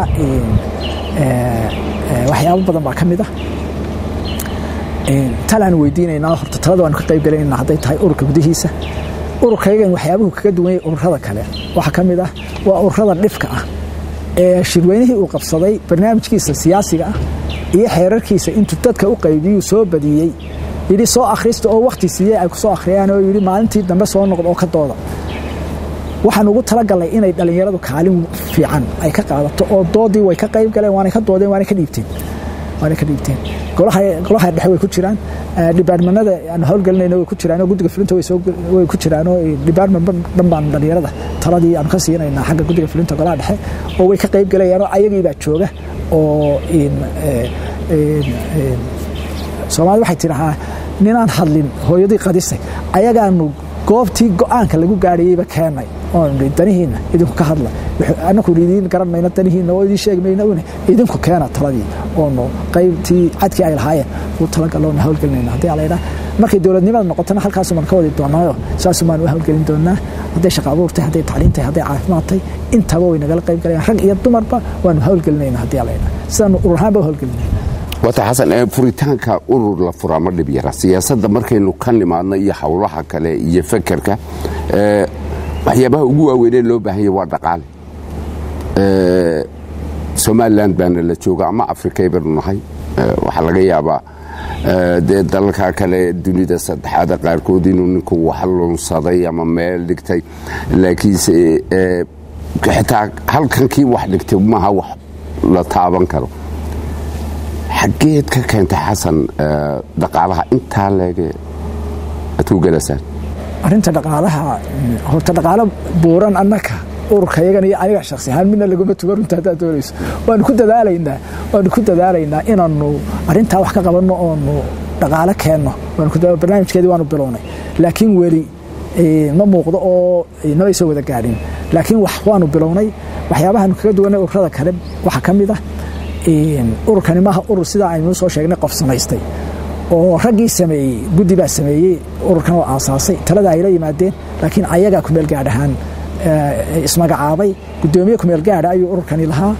waxyaabo badan baa ka mid ah. Talaan weydiinaynaa horta, talada waanu ka qayb galaynaa hadday tahay ururka gudihiisa. Ururkaygan waxyaabuhu kaga duwan yahay ururada kale waxaa ka mid ah waa ururada dhifka ah ee shirweynihii uu qabsaday barnaamijkiisa siyaasiga ah iyo xeerarkiisa intuu dadka u qaybiyuu soo badiyey, yidhi soo akhrista, oo wakhti siiyey ay ku soo akhriyaan, oo yidhi maalintii dambe soo noqda oo ka dooda. Waxaan ugu talagalnay inay dhallinyaradu kaalin fiican ay ka qaadato, oo doodii way ka qayb galeen, waanay ka doodeen, waanay ka dhiibteen. Golaha dhexe way ku jiraan, departmentnada aan howlgelinayna way ku jiraan, oo guddiga fulinta way ku jiraan, oo department dhan baan dhallinyarada taladii aanu ka siinaynaa xagga guddiga fulinta, golaha dhexe, oo way ka qayb galayaan, oo ayagii baa jooga. Oo Soomaalida waxay tidhahaa, ninaan hadlin hooyadii qadisay. Ayagaanu goobtii go-aanka lagu gaadhayeyba keenay oon danihiinna idinku ka hadla. Annaku idiin garan mayno danihiinna oo idiin sheegi mayno une idinku keena taladii, oonu qaybtii cadkii ay lahaayeen u talagaloonu howlgelinayna haddii ala idhaah. Markay dowladnimada noqotona halkaasumaan ka wadi doonaayo, saasumaan u howlgelin doonaa. Hadday shaqa abuurtay, hadday tacliintay, hadday caafimaadtay, intaba way nagala qayb galayaan, rag iyo dumarba waanu howlgelinayna haddii ala idhaah, sidaanu urur ahaan ba u howlgelinayna. Waata Xasan, furitaanka urur la furaa ma dhib yara. Siyaasadda markaynu ka nimaadno iyo howlaha kale iyo fekerka, waxyaabaha ugu waaweynee loo baahan yahy waa dhaqaale. Somaliland baana la jooga ama Afrikay baynu nahay. Waxaa laga yaabaa dee dalalka kale dunida saddexaada qaarkood inuu ninku wax lunsaday ama meel dhigtay, laakiinse xitaa halkankii wax dhigtay maaha wax la taaban karo. Xaggeed ka keentay, Xasan, dhaqaalaha intaa leege aad ku gelasaan? Arrinta dhaqaalaha horta dhaqaalo buuran annaka ururkayagan iyo aniga shaksi ahaan midna laguma tugo. Runta haddaad doonayso, waanu ku dadaalaynaa inaanu arrintaa wax ka qabanno oonu dhaqaalo keenno. Barnaamijkeedii waanu bilownay, laakiin weli ma muuqdo oo namay soo wada gaadhin, laakiin wax waanu bilownay. Waxyaabahaanu kaga duwanay ururada kale waxaa ka mid ah ururkani maaha urur sidaa aynu soo sheegnay qof samaystay oo raggii sameeyey, guddi baa sameeyey ururkan oo aasaasay, talada ay la yimaadeen, laakiin ayagaa kumeel gaadh ahaan ismagacaabay. Guddoomiye kumeel gaadha ayuu ururkani lahaa.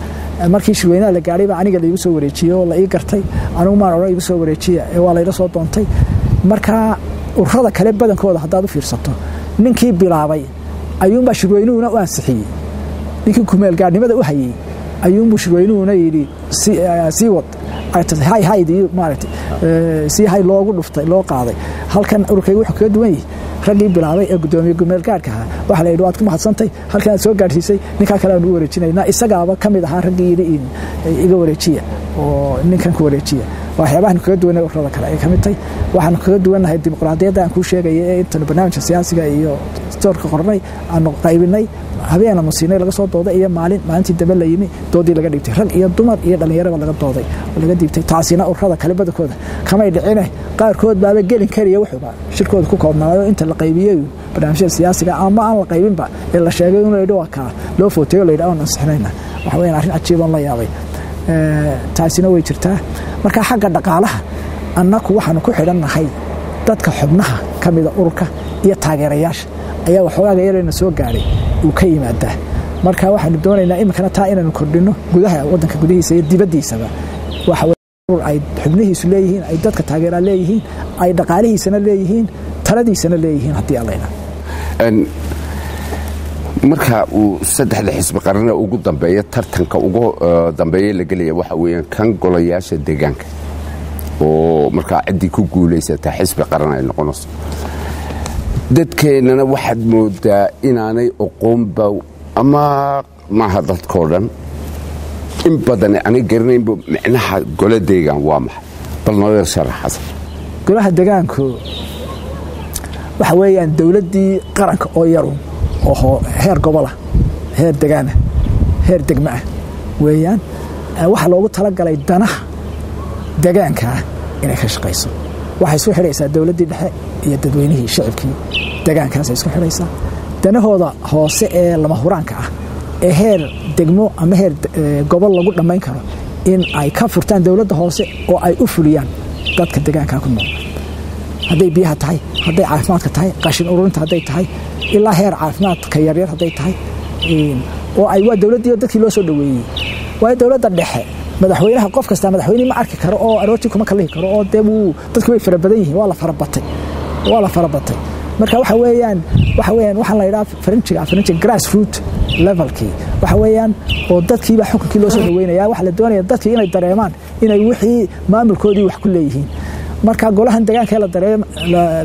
Markii shirweynaha la gaadhay baa aniga laigu soo wareejiyey oo la ii gartay. Anigu maan odhan igu soo wareejiya, waa layla soo doontay. Marka Ururada kale badankooda haddaad u fiirsato, ninkii bilaabay ayuunbaa shirweynuhuna u ansixiyey, ninkii kumeelgaadhnimada u hayey ayuunbuu shirweynuhuna yidhi sii wad, hay hayd iyo maaragtay sii hay loogu dhuftay, loo qaaday. Halkan ururkayga wuxuu kaga duwan yahay, raggii bilaabay ee guddoomiye kumeelgaadhka ahaa waxaa la yidhi waad ku mahadsantay halkan aad soo gaadhsiisay, ninkaa kale aanu u wareejinaynaa. Isagaaba ka mid ahaa raggii yidhi iga wareejiya oo ninkan ku wareejiya. Waxyaabahaanu kaga duwannahay ururada kale ay ka mid tahay. Waxaanu kaga duwannahay dimuqraadiyadda aan kuu sheegaya ee intanu barnaamijka siyaasiga iyo doorka qornay, aanu qaybinay, habeenaanu siinay laga soo dooday iyo maalin, maalintii dambe la yimi, doodii laga dhigtay, rag iyo dumar iyo dhallinyaraba laga dooday oo laga dhiibtay. Taasina ururada kale badankooda kamay dhicine, qaarkood baaba gelin kariya wuxuuba shirkooda ku koobnaayo inta la qaybiyey barnaamijyada siyaasiga ama aan la qaybinba ee la sheegay in la yidhi waa kaa loo footeeyo, la yidhi aan ansixinayna. Waxa weeyaan arrin cajiib oon la yaabay, taasina way jirtaa. Marka xagga dhaqaalaha annaku waxaanu ku xidhannahay dadka xubnaha ka mida ururka iyo taageerayaasha ayaa waxoogaaga yarayna soo gaadhay uu ka yimaadaa. Marka waxaanu doonaynaa iminkana taa inaanu kordhinno gudaha waddanka gudihiisa iyo dibaddiisaba. Waxa urur ay xubnihiisu leeyihiin, ay dadka taageeraa leeyihiin, ay dhaqaalihiisana leeyihiin, taladiisana leeyihiin haddii allayna. Marka uu saddexda xisbi qarana ugu dambeeya, tartanka ugu dambeeya la gelaya waxa weeyaan kan golayaasha deegaanka, oo markaa ciddii ku guulaysataa xisbi qaran ay noqonayso. Dadkeennana waxaad moodaa inaanay oqoonba, ama maaha dadkoo dhan, in badan aanay garanaynba micnaha golo deegaan waa maxay. Bal noo yar sharax, Xasan. Golaha deegaanku waxa weeyaan dowladdii qaranka oo yarun oo heer gobolah, heer degaana, heer degma ah weeyaan. Waxaa loogu talagalay danaha degaankaa inay ka shaqayso. Waxay isku xidhaysaa dowladdii dhexe iyo dadweynihii, shicibkii degaankaasay isku xidhaysaa. Danahooda hoose ee lama huraanka ah ee heer degmo ama heer gobol lagu dhammayn karo in ay ka furtaan dowladda hoose oo ay u fuliyaan dadka degaankaa ku nool, hadday biyaha tahay, hadday caafimaadka tahay, qashin ururinta hadday tahay, ilaa heer caafimaadka yaryar hadday tahay, oo ay waa dowladdii dadkii loo soo dhoweeyey. Waayo dowladda dhexe madaxweynaha qof kastaa madaxweyne ma arki karo oo aroortii kuma kalihi karo, oo dee wuu dadku way fara badan yihiin, waa la farabatay, waa la farabatay. Marka waxa weeyaan waxaan la yidhaha faranjiga grass root levelkii waxa weeyaan, oo dadkiiba xukunkii loo soo dhaweynaya. Waxaa la doonaya dadkii inay dareemaan inay wixii maamulkoodii wax ku leeyihiin. Marka golahan deegaanka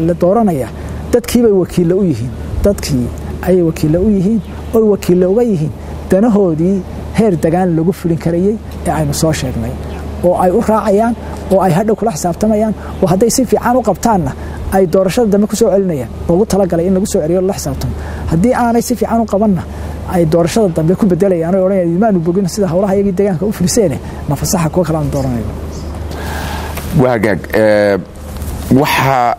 la dooranaya dadkiibay wakiilla u yihiin, dadkii ayay wakiilla u yihiin, oy wakiilla uga yihiin danahoodii heer degaan lagu fulin karayey ee aynu soo sheegnay, oo ay u raacayaan oo ay hadhow kula xisaabtamayaan, oo hadday si fiican u qabtaanna ay doorashada dambe ku soo celinayaan, loogu talagalay in lagu soo celiyo la xisaabtamo. Haddii aanay si fiican u qabanna ay doorashada dambe ku bedelayaan oo odhanayaan imaanu bogin sida howlaha iyagii deegaanka u fuliseene, nafasaxa kuwa kale aan dooranayno. Waagaag, waxaa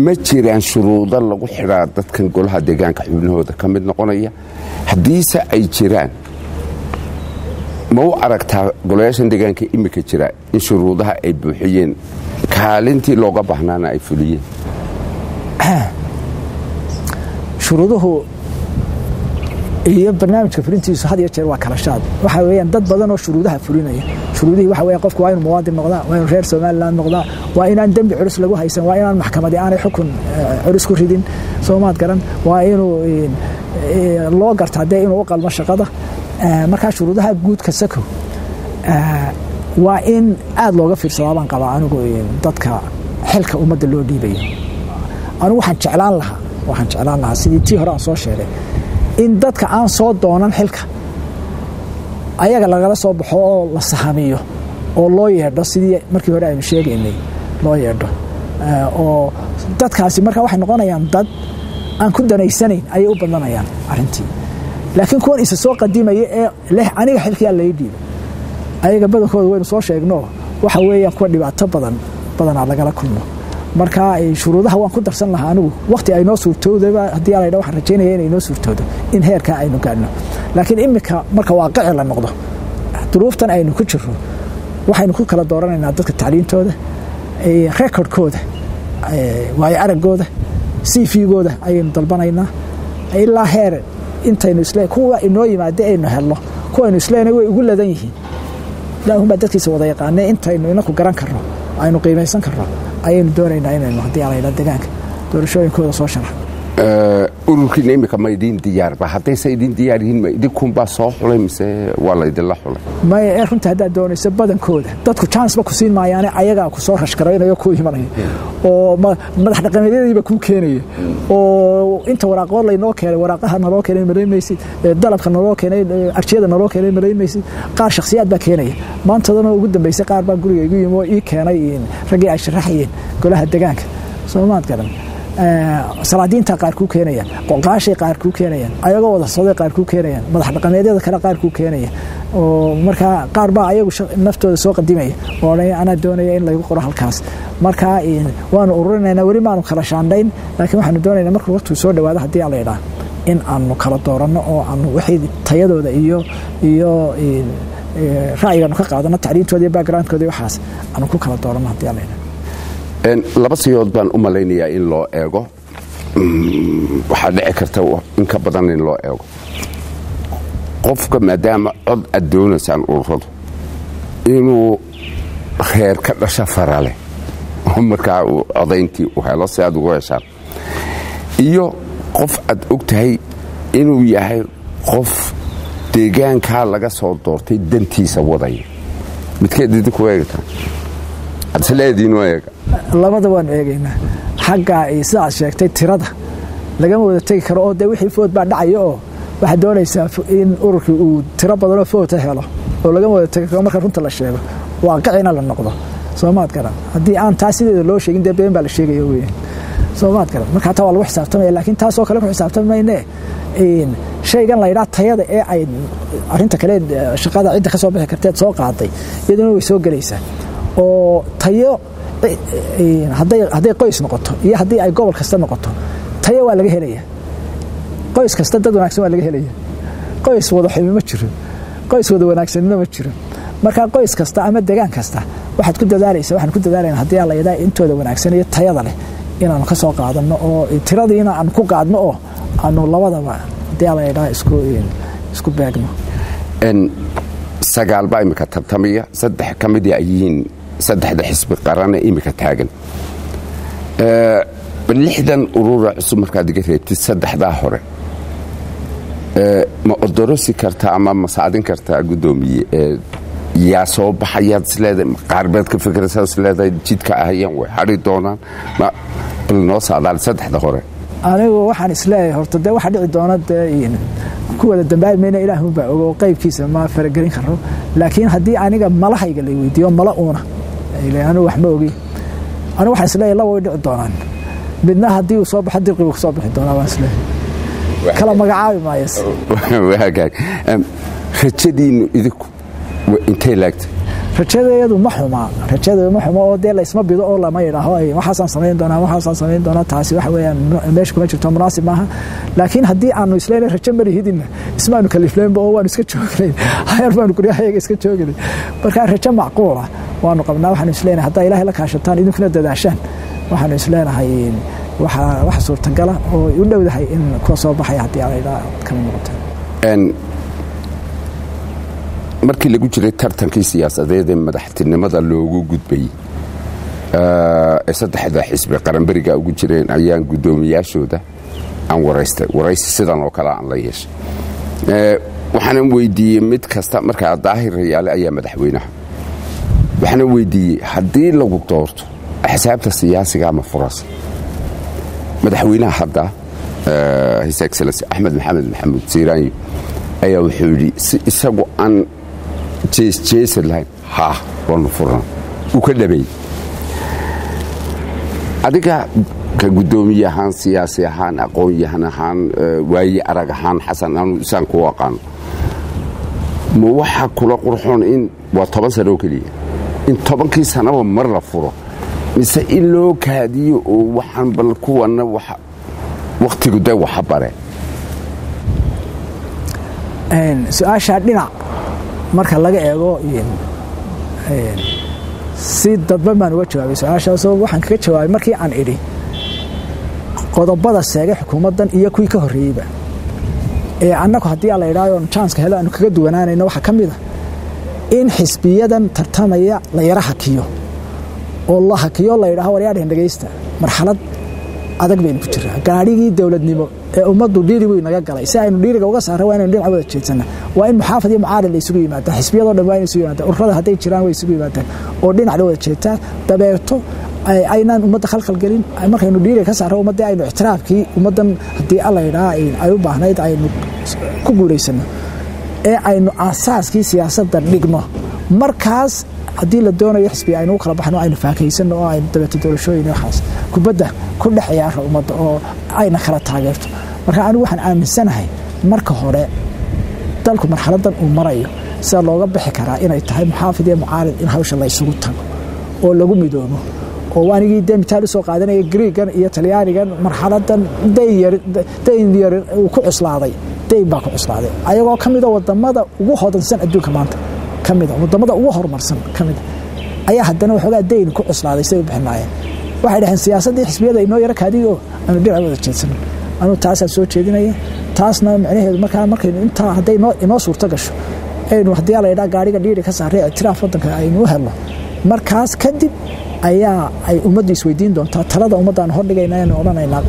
ma jiraan shuruudo lagu xidhaa dadkan golaha deegaanka xubnahooda ka mid noqonaya? Haddiise ay jiraan, ma u aragtaa golayaashan deegaanka imika jira in shuruudaha ay buuxiyeen, kaalintii looga baahnaana ay fuliyeen? Shuruuduhu iyo barnaamijka fulintiisu had iyo jeer waa kala shaad. Waxa weeyaan dad badan oo shuruudaha fulinaya. Shuruudihii waxa weeyaan qofku waa inuu muwaadin noqdaa, waa inuu reer Somaliland noqdaa, waa inaan dembi culus lagu haysan, waa inaan maxkamadi aanay xukun culus ku ridin, soomaad garan, waa inuu loo gartaa dee inuu u qalmo shaqada. Markaa shuruudaha guudka sako waa in aada looga fiirsadaa baan qabaa anigu dadka xilka ummadda loo dhiibayo. Anigu waxaan jeclaan lahaa sidii tii hore aan soo sheegay in dadka aan soo doonan xilka ayaga lagala soo baxo oo la sahamiyo oo loo yeedho, sidii markii hore aynu sheegaynay loo yeedho, oo dadkaasi marka waxay noqonayaan dad aan ku danaysanayn ayay u badnanayaan arrintii. Laakiin kuwan isa soo qadimaya ee leh aniga xilkiyaa lai dhiibay, ayaga badankooda waynu soo sheegno, waxa weeyaan kuwa dhibaato badan badanaa lagala kulmo. Marka shuruudaha waan ku darsan lahaa anigu waqti ay noo suurtoodaba haddii ala waxaan rajaynaya inay noo suurtoodo in heerkaa aynu gaadhno. Laakiin imika marka waaqici la noqdo, duruuftan aynu ku jirro, waxaynu ku kala dooranaynaa dadka tacliintooda, recordkooda, waayo araggooda, CV-gooda ayaynu dalbanaynaa ilaa heer intaynu isle kuwa inoo yimaada aynu helno, kuwaynu isleenay way ugu ladan yihiin. Ilaahunbaa dadkiisa wada yaqaanee, intaynu inaku garan karno aynu qiimaysan karno Ayaynu doonaynaa inaynu, haddii ala yidhaha, deegaanka doorashooyinkooda soo sharax. Ururkiina imika ma idiin diyaarba? Haddayse idiin diyaar yihiin, ma idinkunbaa soo xulay mise waa laydinla xulay? Maya, ee runta haddaad doonayso, badankooda dadku chance ba ku siin maayaane, ayagaa ku soo rashgaraynayo, ku imanaya oo madax dhaqameedyadiiba kuu keenaya, oo inta waraaqood laynoo keenay, waraaqaha naloo keenay malayn maysid, dalabka naloo keenay, arjiyada naloo keenay malayn maysid. Qaar shakhsiyaad baa keenaya. Maantadana ugu dambeysay qaar baa guriga igu yimi oo ii keenay raggii ay sharaxayeen golaha deegaanka. Soomaad garan? Salaadiinta qaar kuu keenayaan, qoqaashay qaar kuu keenayaan, ayagoo wada socday qaar kuu keenayaan, madax dhaqameedyada kale qaar kuu keenaya, oo markaa qaar baa ayagu naftooda soo qadimaya oo odhanaya, "Anaa doonaya in laygu qoro halkaas." Markaa waanu ururinaynaa, weli maanu kala shaandhayn, laakiin waxaanu doonaynaa markuu waqtigu soo dhawaado, haddii la idhaa, in aanu kala dooranno oo aanu wixii tayadooda iyo ra'yigaanu ka qaadano, tacliintooda iyo backgroundkooda iyo waxaas aanu ku kala dooranno, haddii la idhaa. Laba siyood baan u malaynayaa in loo eego. Waxaa dhici karta in ka badan in loo eego qofka, maadaama cod aad doonaysaan ururadu, inuu reer ka dhasha farale oo markaa uu codayntii u helo si aad ugu heshaan, iyo qof aad og tahay inuu yahay qof deegaankaa laga soo doortay dantiisa wadaya. Midkeed idinku eegataa adisleediinu eega? Labada waanu eegaynaa. Xagga sidaad sheegtay, tirada lagama wada tegi karo, oo dee wixii vote baa dhacaya, oo waxaad doonaysaa in ururkii uu tiro badanoo vote helo, oo lagama wada tegi karo marka runta la sheego, waaqicina la noqdo. Soomaad garan? Haddii aan taa sideeda loo sheegin, dee been baa la sheegaya weyan. Soomaad garan? Marka taa waa lagu xisaabtamaya, laakiin taasoo kale ku xisaabtami shaygan la yidhaha tayada ee ay arrinta kale shaqada cidda ka soo bixi karteed soo qaaday, iyaduna way soo gelaysaa, oo tayo hadday qoys noqoto iyo haddii ay gobol kasta noqoto, tayo waa laga helaya. Qoys kasta dad wanaagsan waa laga helaya. Qoys wada xumi ma jiro, qoys wada wanaagsanina ma jiro. Marka qoys kasta ama degaan kasta waxaad ku dadaalaysa, waxaan ku dadaalayna, haddii aan la yidhaha, intooda wanaagsan iyo tayada leh inaanu ka soo qaadano, oo tiradiina aanu ku qaadno, oo aanu labadaba, haddii aan la yidhaha, isku beegno. Sagaal baa imika tartamaya, saddex ka midii ay yihiin saddexda xisbi qarane imika taagan. 60 urura cusub markaad iga reebtid saddexdaa hore, ma odorosi kartaa ama ma saadin kartaa, guddoomiye, yaa soo baxayaad isleedahay? Qaar baad ka fikiraysaa isleedahay jidka ahayaan way hadhi doonaan? Bal noo saadaal saddexda hore. Anigu waxaan isleeyahay, horta dee waxa dhici doona dee ku wada dambaabi mayna, ilaahunbaa ogo, oo qaybkiisa ma faragelin karo. Laakiin haddii aniga malahayga la weydiiyo, mala uuna, anigu wax ma ogi, anigu waxaan isleeyahay laba way dhici doonaan. Midna haddii uu soo baxo, dirqi buu kusoo bixi doonaa baan isleeyahay, kala magacaabi maayas. Rajadiinu idinku intay laagtay? Rajadeedu ma xuma, rajadeedu ma xuma, oo dee laysma bido oo lama yidhaaho waxaasaan samayn doonaa, waxaasaan samayn doonaa. Taasi waxa weeyaan meesha kuma jirto, munaasib maaha. Laakiin haddii aanu isleynay rajo malihidinna, ismaanu kalifleynba oo waanu iska joognay, hayar baanu guryahayaga iska joognay. Marka rajo macquula waanu qabnaa. Waxaanu isleenahay haddaa Ilaahay la kaashataan, idinkuna dadaashaan, waxaanu isleenahay waxa suurtagala oo u dhowdahay in kuwa soo baxaya, haddii aan idhaa, kama noqoto. Markii lagu jiray tartankii siyaasadeed ee madaxtinimada loogu gudbayey ee saddexda xisbi qaranberiga ugu jireen, ayaan guddoomiyaashooda aan waraystay, waraysi sidan oo kale aan la yeeshay. Waxaanan weydiiyey mid kasta, markaa Daahir Rayaale ayaa madaxweynaha, waxaanan weydiiyey, "Haddii lagu doorto, axsaabta siyaasiga ma furasa?" Madaxweynaha hadda, His Excellency Axmed Maxamed Maxamuud Siiraanyo, ayaa wuxuu yidhi si isagu aan jeesjeesad lahayn, "Haa, waanu furana." Uu ka dhabeeyey. Adiga ka guddoomiye ahaan, siyaasi ahaan, aqoon-yahan ahaan, waaye arag ahaan, Xasan, aanu isaan kuu aqaano, ma waxaa kula qurxoon in waa 10 sano oo keliya, in 10kii sanaba mar la furo, mise in loo kaadiyo oo waxaan bal kuwana wakhtigu dee waxa bare? Su-aashaa dhinac marka laga eego, si dadban baan uga jawaabay su-aashaasoo waxaan kaga jawaabay markii aan idhi qodobada seegay xukuumaddan iyo kuwii ka horreeyeyba ee annagu, haddii aan la idhaaho, chanceka helo, aanu kaga duwanaanayno, waxaa ka mid a in xisbiyadan tartamaya la yara hakiyo. Oo la hakiyo, la yidhaaho, "Waryaadhahen, dhegaysta, marxalad adag baynu ku jiraa. Gaadhigii dowladnimo ee ummaddu dhiiri buu inaga galay. Si aynu dhiiriga uga saarra, waa inaynu dhinaca wada jeedsana. Waa in muxaafad iyo mucaarid la isugu yimaada, xisbiyadoo dhan waa inay isugu yimaadaan, ururada hadday jiraan way isugu yimaadaan, oo dhinac la wada jeetaa. Dabeeto aynaan ummadda khalkhal gelin. Markaynu dhiiriga ka saarro ummaddii, aynu ictiraafkii ummaddan, haddii Alla yidhaha, ay u baahnayd aynu ku guulaysano ee aynu aasaaskii siyaasadda dhigno, markaas haddii la doonayo xisbi aynu u kala baxno, aynu faakaysano oo aynu dabeeto doorashooyin waxaas kubadda ku dhex ciyaaro ummadda oo ayna kala taageerto." Marka anigu waxaan aaminsanahay marka hore dalku marxaladan uu marayo sida looga bixi karaa inay tahay muxaafid iyo mucaarid in hawsha la isugu tago oo lagu midoobo. Oo anigii dee mitaal usoo qaadanaya Griigan iyo Talyaanigan, marxaladan dayn yar uu ku cuslaaday, dayn baa ku cuslaaday, ayagoo ka mida wadamada ugu hodansan adduunka maanta, ka mida wadamada ugu horumarsan ka mida, ayaa haddana waxoogaa dayn ku cuslaaday. Siday u bixin lahaayeen, waxay dhaheen, "Siyaasaddii xisbiyada inoo yaro kaadiyo, aanu dhinac wada jeedsano." Anuu taasaa soo jeedinaya. Taasna micnaheedu markaa markaynu intaa hadday inoo suurto gasho, aynu haddii la yidhaha gaariga dhiiri ka saaray, ictiraaf waddanka aynu u helno, markaas kadib ayaa ay ummaddu isweydiin doontaa. Talada ummaddaan hordhigayna aynu odhanaynaa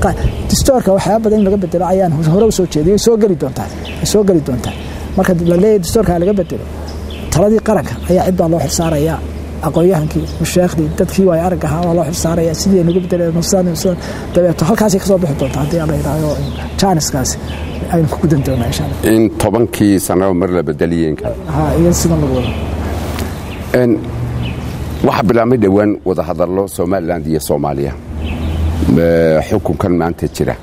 distoorka waxyaaba badan in laga bedelo ayaan hore usoo jeediyay. Soo geli doontaa, soo geli doontaa. Marka la leeyahay distoorka laga bedelo, taladii qaranka ayaa cid baa loo xilsaarayaa, aqoon-yahankii, musheekhdii, dadkii waay arag ahaa waa loo xilsaaraya sidii aynuga bedeleen. Dabeeto halkaasay kasoo bixi doontaa haddii la yidhaahdo. Jaaniskaasi aynu ku gudan doonaa, insha Allah. In 10kii sanaba mar la bedeliyeen kale. Ha, iyo sidan lagu wado. Waxaa bilaabmay dhowaan wadahadallo Somaliland iyo Soomaaliya. Xukunkan maanta jira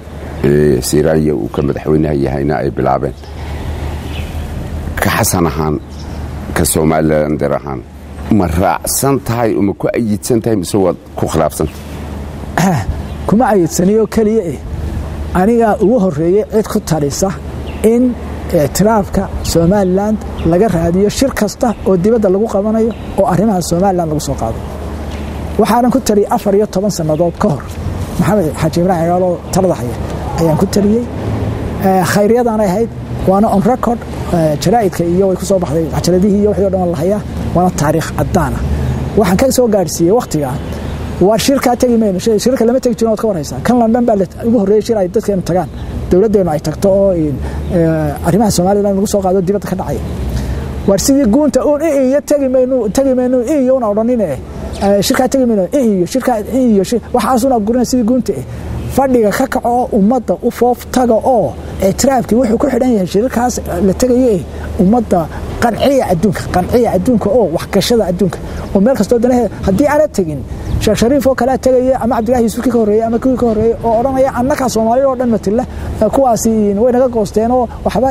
ee Siiraanya uu ka madaxweynaha yahayna ay bilaabeen. Ka Xasan ahaan, ka Somalilander ahaan, ma raacsan tahay uma ku ayidsan tahay mise waad ku khilaafsantahay? Kuma ayidsaniyo keliya eh. Anigaa ugu horreeyey cid ku talisa in ictiraafka Somaliland laga raadiyo shir kasta oo dibadda lagu qabanayo oo arrimaha Somaliland lagu soo qaado. Waxaanan ku taliyey 14 sannadood ka hor. Maxamed Xaaji Ibraahim Cigaaloo talada haya ayaan ku taliyey. Khayriyadaanay ahayd, waana on record, jaraa'idka iyo way ku soo baxday, cajaladihii iyo wixii o dhan la hayaa, waana taariikh caddaana. Waxaan ka soo gaadhsiiyey wakhtigaa, waa shirkaa tegi mayno. Shirka lama tegi jirin, waad ka warhaysaa. Kan London baa ugu horreeyey shir ay dadkeenu tagaan, dowladdeenu ay tagto oo arrimaha Somaliland lagu soo qaado dibadda ka dhacaya. Waar sidii guunta uun iyo tegi mayno, tegi mayno iyo una odhanine, shirkaa tegi mayno iyo shirkaa iyo waxaasuna gurina sidii guunta eh. Fadhiga ka kaco oo ummadda u foof taga, oo ictiraafkii wuxuu ku xidhan yahay shirarkaas la tegaye. Ummadda qanciya, adduunka qanciya, adduunka oo waxgashada adduunka oo meel kastoo danaheeda. Haddii aana tegin, Sheekh Shariif oo kalea tegaya, ama Cabdillahi Yuusufkii ka horreeyey, ama kuwii ka horreeyey, oo odhanaya, "Annakaa Soomaalida oo dhan matila, kuwaasi way naga goosteen oo waxba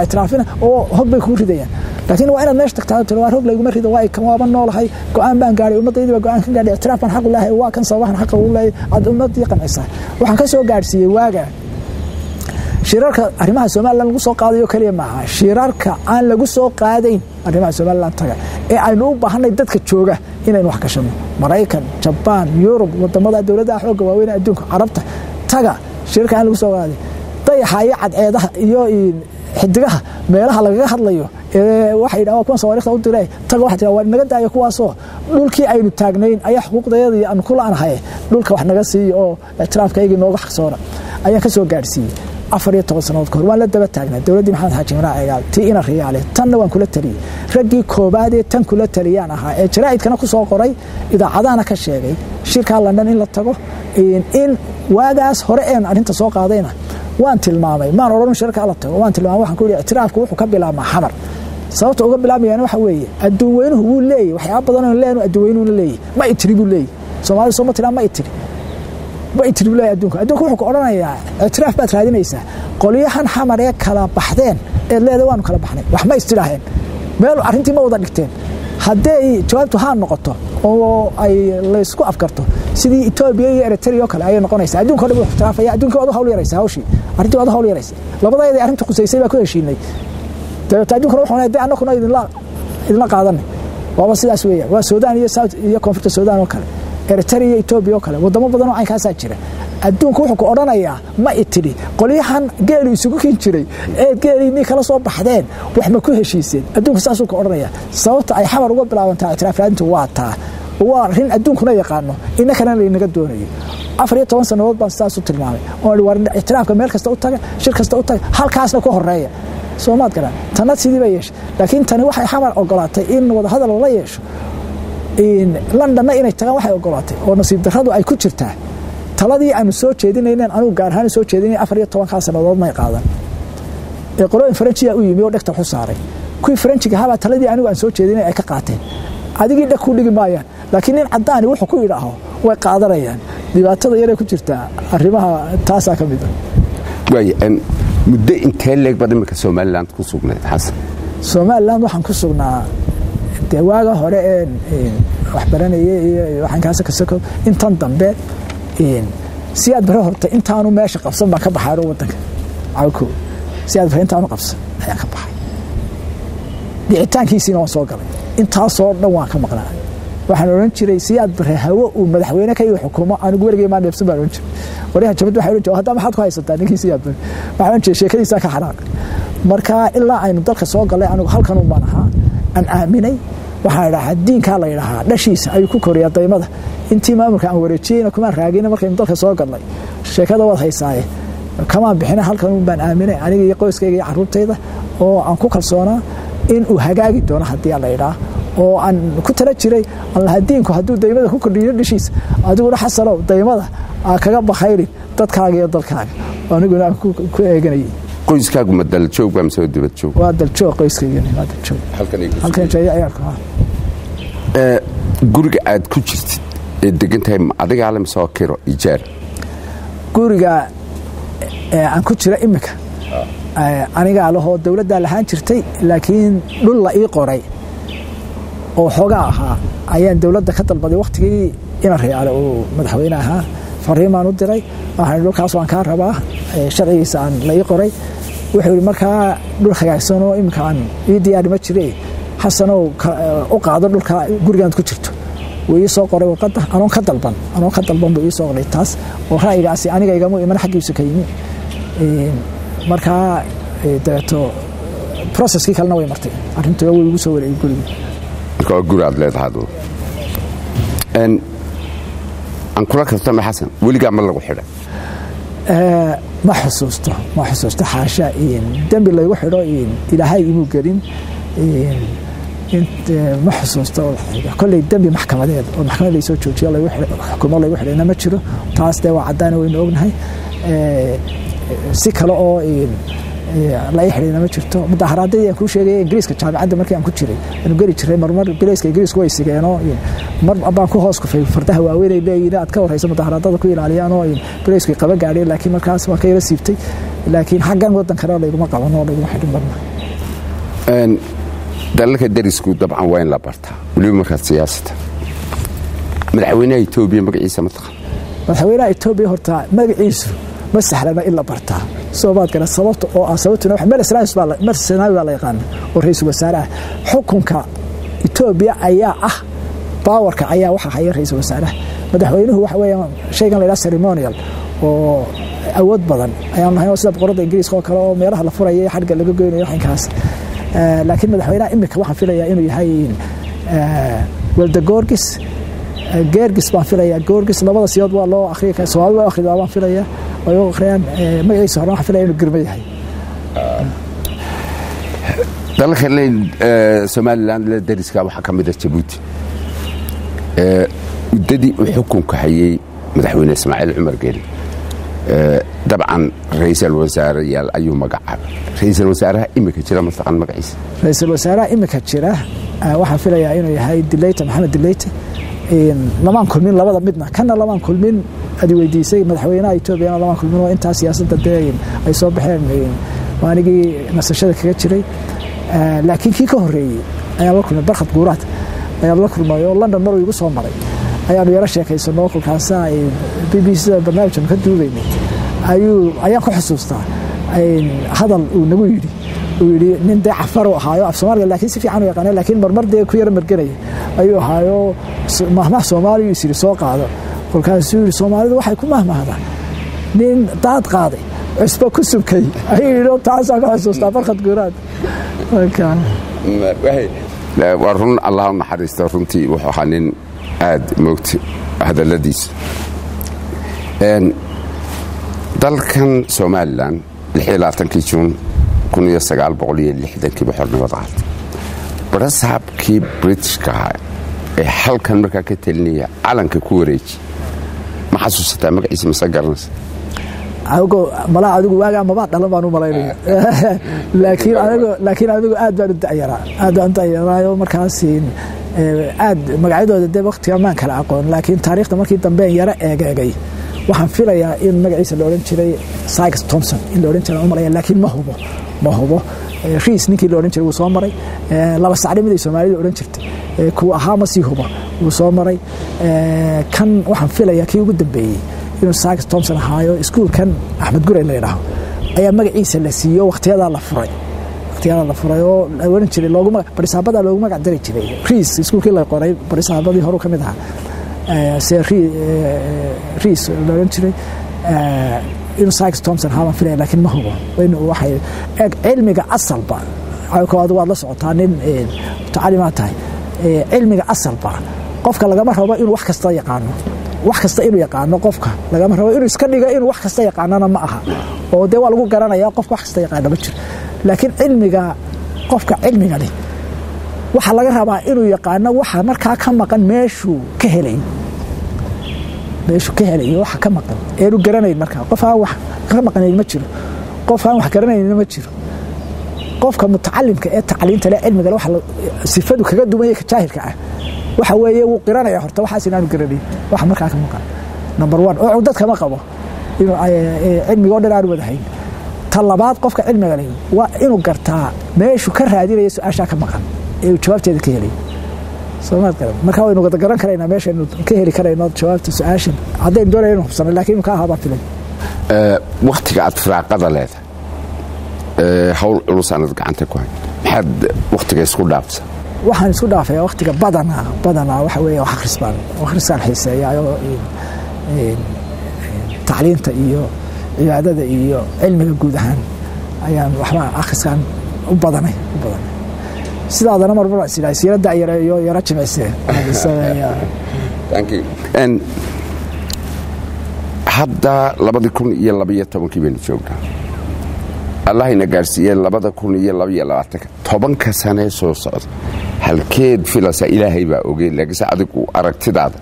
ictiraafina," oo hog bay kugu ridayaan. Laakiin waa inaad meesha tagtaa, tiro, "Waa hog layguma rido, waa kan waaba noolahay, go'aan baan gaadhay, ummaddaydii baa go'aan ka gaadhay, ictiraaf baan xaq u leeyahay, waa kan sababahan xaqa ugu leeyahay," aad ummaddii qancisaa. Waxaan ka soo gaadhsiiyey waaga, shirarka arrimaha Somaliland lagu soo qaadayo keliya maaha, shirarka aan lagu soo qaadayn arrimaha Somaliland taga ee aynu u baahanay dadka jooga inaynu wax gashano. Maraykan, Jabaan, Yurub, wadamada dowladaha xoogga waaweyn adduunka, Carabta taga, shirarka aan lagu soo qaaday, dayaxa iyo cadceedaha iyo xidigaha meelaha lagaga hadlayo ee waxay yidhahan waa kuwan sawaariikhda u diray, taga. Waxaa tira, "Waa naga daayo kuwaasoo dhulkii aynu taagnayn ayaa xuquuqdayadii aanu ku la'nahay, dhulka wax naga siiyo oo ictiraafkaygii nooga xaqsoona." Ayaan ka soo gaadhsiiyey 14 sannadood kahor. Waan la daba taagnaa dowladdii Maxamed Xaaji Imraan Cigaal, tii ina Riyaale, tanna waan kula taliyey. Raggii koobaadee tan kula taliyaan ahaa ee jaraa'idkana ku soo qoray, idaacadahana ka sheegay shirkaa London in la tago. In waagaas hore een arrinta soo qaadayna waan tilmaamay. Maan odhan shirka la tago, waan tilmaamay. Waxaan ku yidhi, ictiraafku wuxuu ka bilaabmaa Xamar. Sababta uga bilaabayaan waxa weeye, adduun weynuhu wuu leeyahy waxyaaba badan oo leenu adduun weynuhuna leeyahy. "Ma itiri," buu leeyahy. Soomaalidu soo ma tiraa "ma itiri"? "Ma itiri," buu leeyahy adduunka. Adduunka wuxuu ku odhanayaa, ictiraaf baad raadinaysaa, qolyahan Xamar ee kala baxdeen eed leedahay waanu kala baxnay, wax ma istidhaaheen? Meel arrintii ma wada dhigteen? Hadday jawaabtu haa noqoto oo ay laysku afkarto, sidii Etoobiya iyo Eritrea oo kale ayay noqonaysaa. Adduunka o dhan wuu ixtiraafaya. Adduunka waad u hawl yaraysa, hawshii arrintii waad u hawl yaraysa. Labadayada arrinta khusaysay baa ku heshiinay, dabeeto adduunkuna wuxuu de annakuna idinla qaadanay. Waaba sidaas weeyaan. Waa Suudaan iyo South iyo Koonfurta Suudaan oo kale, Eritrea iyo Etoobiya oo kale, wadamo badan oo caynkaasaa jira. Adduunku wuxuu ku odhanayaa, "Ma itidhi qolyahan geelu isugu kin jiray eed geeliinii kala soo baxdeen, wax ma ku heshiiseen?" Adduunku saasuu ku odhanayaa. Sababta ay Xamar uga bilaabantaa ictiraaf raadintu waa taa. Waa arrin adduunkuna yaqaano, innakana laynaga doonayo. 14 sannadood baan sidaas u tilmaamay oo war ictiraafka meel kasta u taga, shir kasta u taga, halkaasna ku horeeya. Soomaad garan? Tanna sidii bay yeeshay, laakiin tani waxay Xamar ogolaatay in wadahadal lala yeesho, Londonna inay tagaan waxay ogolaatay, oo nasiib darradu ay ku jirtaa, taladii aanu soo jeedinaynen, anugu gaar ahaan soo jeedinay, 14-kaa sannadood may qaadan ee qolooyin Faranjiya u yimi oo dhegta waxu saaray. Kuwii Faranjiga habaa taladii anigu aan soo jeedinay ay ka qaateen. Adigii dheg ku dhigi maayaan, laakiin nin caddaani wuxuu ku yidhaaho way qaadanayaan. Dhibaatada yaray ku jirtaa arrimaha taasaa ka mid ah. Waaya, muddo intee leeg baad imika Somaliland ku sugnayd, Xasan? Somaliland waxaan ku sugnaa dee waaga hore een wax baranayay iyo waxaan kaasa kasako intan dambe. Siyaad Bare horta intaanu meesha qabsan baan ka baxay waddanka cawko. Siyaad Bare intaanu qabsan ayaan ka baxay, dhicitaankiisiina waan soo galay. Intaasoo dhan waan ka maqnaa. Waxaan odhan jiray Siyaad Bare hawo uu madaxweyne ka ii xukumo anigu weligay maan dheebsan baan odhan jiray. Qoryaha jabad waxay odhan jiray, hadda maxaad ku haysataa ninkii Siyaad Bare? Waxaan odhan jiray sheekadiisaa ka xanaaq. Marka ilaa aynu dalka soo galay anigu halkan un baan ahaa aan aaminay. Waxaan idhahaa diinkaa la yidhahaa dhashiisa ayuu ku koriyaa daymada. Intii maamulka aan wareejiyeyna kumaan raagina. Markaynu dalka soo galnay sheekada waad haysaaye kamaan bixina. Halkan un baan aaminay aniga iyo qoyskayga iyo carruurtayda, oo aan ku kalsoonaa in uu hagaagi doono haddii la yidhaa, oo aan ku tala jiray allaha diinku hadduu daymada ku kordhiyo dhishiisa, adiguna Xasanow daymada aa kaga bakayrin dadkaaga iyo dalkaaga, aniguna aan ku eeganayay. Qoyskaagu ma daljoog baa mise waa dibad joog? Waa daljoog qoyskaygani, waa daljoog. Halkan jooga ciyaalku. Guriga aad ku jirtid ee degan tahay ma adigaa le mise waa kiro ijaar? Guriga aan ku jira imika anigaa lahoo dowladdaa lahaan jirtay, laakiin dhul la ii qoray oo xoogaa ahaa ayaan dowladda ka dalbaday waktigii Ina Riyaale uu madaxweyne ahaa. Fariimaan u diray, waxaan dhulkaas waan kaa rabaa, sharcigiisa aan la ii qoray. Wuxuu yidhi markaa dhul hagaagsanoo iminka aan ii diyaari ma jire, Xasanow u qaado dhulka gurigaad ku jirto. Wuu ii soo qoray warqadda anoon ka dalban buu ii soo qoray taas, oo ra'yigaasi aniga igamu iman, xaggiisu ka yimi. Markaa dabeeto processkii kalena way martay arrintu, way igu soo wareegay gurigii. Marka waa guri aad leedahay adigu. Aan kula kartama, Xasan, weligaa ma lagu xidhay? Ma xusuusto, ma xusuusto, xaasha. Dembi laygu xidho Ilaahay imuu gelin. Ma xusuusto kolley dembi maxkamadeed oo maxkamad laysoo joojiyo laygu xukumo laygu xidhayna ma jiro. Taas dee waa caddaana, waynu ognahay. Si kale oo la ii xidhayna ma jirto. Mudaharaadadii aan kuu sheegaya Ingiriiska jaamicadda markii aan ku jiray aanu geli jiray, marmar bilayska Ingiriisku way sigeenoo mar baan ku hoos kufay. Fardaha waaweyn ay leeyihiin aad ka warrayso mudaharaadada ku ilaaliyaan oo bilaysku qaba gaadheen, laakiin markaas waan ka yara siibtay. Laakiin xaggan waddankana layguma qaban oo layguma xidhin marna. Dalalka darisku dabcan waa in la bartaa, weliba markaad siyaasata. Madaxweynaha Etoobiya magaciisa ma taqaan? Madaxweynaha Etoobiya horta magaciisu ma sahlana in la bartaa, soomaad gara? Sababta oo ah sababtuna Meles Zenawi baa la yaqaana oo ra'iisul wasaaraha. Xukunka Etoobiya ayaa ah powerka ayaa waxa haya ra'iisul wasaaraha. Madaxweynuhu waxa weeyaan shaygan la yidhaha ceremonial oo awood badan ayaan lahayn, oo sida boqorada Ingiriiska oo kale oo meelaha la furaya iyo xadhga laga goynayo waxinkaas. Laakiin madaxweynaha imika waxaan filayaa inuu yahay Welde Gorgis, Geergis baan filayaa. Gorgis labada siyood waa loo akhriyi kara, Soomaali waa akhridaa baan filayaa, way u akhriyaan. Magaciisa hore waxaan filaya inuu Girmo yahay. Dalalka Somaliland la dariska waxaa ka mid ah Jabuuti. Muddadii uu xukunka hayay madaxweyne Ismaaciil Cumar Geeli, dabcan ra'iisul wasaareyaal ayuu magacaabay. Ra'iisul wasaaraha imika jira ma taqaan magaciisa? Ra'iisul wasaaraha imika jira waxaan filayaa inuu yahay Dileyta, Maxamed Dileyta. Lamaan kulmin labada midna, kana lamaan kulmin adi weydiisay, madaxweynaha Etoobiyana lamaan kulmin, oo intaa siyaasadda dee ay soo baxeen anigii nasashada kaga jiray. Laakiin kii ka horreeyey ayaan la kulmay, Barkhad Guuraad ayaan la kulmay, oo London maruu igu soo maray ayaanu yaro sheekaysanoo kolkaasa BBC da barnaamijkan ka duubaynay ayuu ayaan ku xusuustaa hadal uu nagu yidhi, uu yidhi nin dee Cafaru ahaayo, af Soomaaliga laakiin si fiican u yaqaana, laakiin marmar dee ku yaro marganaya ayuu ahaayo. Mahmah Soomaaliyu is yidhi soo qaado, kolkaasuu yidhi Soomaalidu waxay ku mahmahdaa nin daad qaaday cusbo ku subkay ayuu yidhi. Taasaan ku xusuustaa Barkhad Guuraad. Waa run, Allah u naxariisto. Runtii wuxuu ahaa nin Aad moogta hadalladiisa. Dalkan Somalilan 26-kii Juun 1960-kiiba xornimada qaatay. Barasaabkii Britishka ahaa ee halkan markaa ka telinaya calanka ku wareeji, ma xasuusataa magaciisa mase garanaysa? Ago malaa adigu waagaa mabaa dhalan baan u malaynaya, laakiin anigu aad baan u dayaraa, aad baan u da'yaraayo. Markaas aad magacyadooda dee waqtiga maan kala aqoon, laakiin taariikhda markii dambeen yaro eegeegay, waxaan filayaa in magaciisa la odhan jiray Sykes Thompson in la odhan jiray u malaya, laakiin ma hubo, ma hubo. Riis ninkii la odhan jiray wuu soo maray. Laba sacri mid ay Soomaalida odhan jirtay kuwa ahaa ma sii hubo, wuu soo maray. Kan waxaan filayaa kii ugu dambeeyey inuu Sykes Thompson ahaayo. Iskuulkan Axmed Gurey la yidhaaho ayaa magaciisa la siiyo. Waqtiyadaa la furay, waqtiyadaa la furay oo la odhan jiray loogu barisaabada loogu magac dari jiray Riis. Iskuulkii la qoray barisaabadii horu ka mid ahaa se Riis la odhan jiray. Inuu Sykes Thompson ahaa baan filaya, laakiin ma hubo. Waxay eg cilmiga asalba adigu waad la socotaa, nin mutacalimaa tahay. Cilmiga asalba qofka lagama rabo inuu wax kasta yaqaano. Wax kasta inuu yaqaano qofka lagama rabo, inuu iska dhigo inuu wax kasta yaqaanana ma aha, oo dee waa lagu garanaya qofka wax kasta yaqaana ma jiro. Laakiin cilmiga, qofka cilmiga leh waxaa laga rabaa inuu yaqaano waxa markaa ka maqan, meeshuu ka helayo, meeshuu ka helayo waxa ka maqan eenu garanayn. Markaa qof aan wax ka maqanayn ma jiro, qof aan wax garanayna ma jiro. Qofka mutacalimka ee tacliinta leh, cilmiga leh, waxa sifadu kaga duwan yahay ka jaahilka ah waxa weeye wuu qiranaya horta waxaas inaanu garanayn waxa markaa ka maqan, number one, oo cudad kama qabo inuu cilmiga oo dhan aanu wada hayn. Ta labaad, qofka cilmiga leh waa inuu gartaa meeshuu ka raadinayo su-aashaa ka maqan ee uu jawaabteeda ka helayo. Soomaad garan? Marka waynu wada garan karaynaa meeshaynu ka heli karayno jawaabta su-aashan haddaynu doonayno inu hubsano, laakiin inu ka ahaa baan filay. Waktiga aad firaaqada leedahay, hawl culus aanad gacanta ku hayn, maxaad waktiga isku dhaafsa? Waxaan isku dhaafayaa waktiga badanaa waxa weeye wax akhris baan, akhriskaan xiiseeyaa. Tacliinta iyo cibaadada iyo cilmiga guud ahaan ayaan waxba akhriskaan u badanay. Sidaadana marmar baan is idhahay siira da'yareeyo, yaro jimicsee. Thank you. Hadda 2012-kii baynu joognaa. Allah ina gaarsiiyey 2022-ka. 10-ka sanee soo socda halkeed filaysaa? Ilaahay baa ogey, laakiinse adigu aragtidaada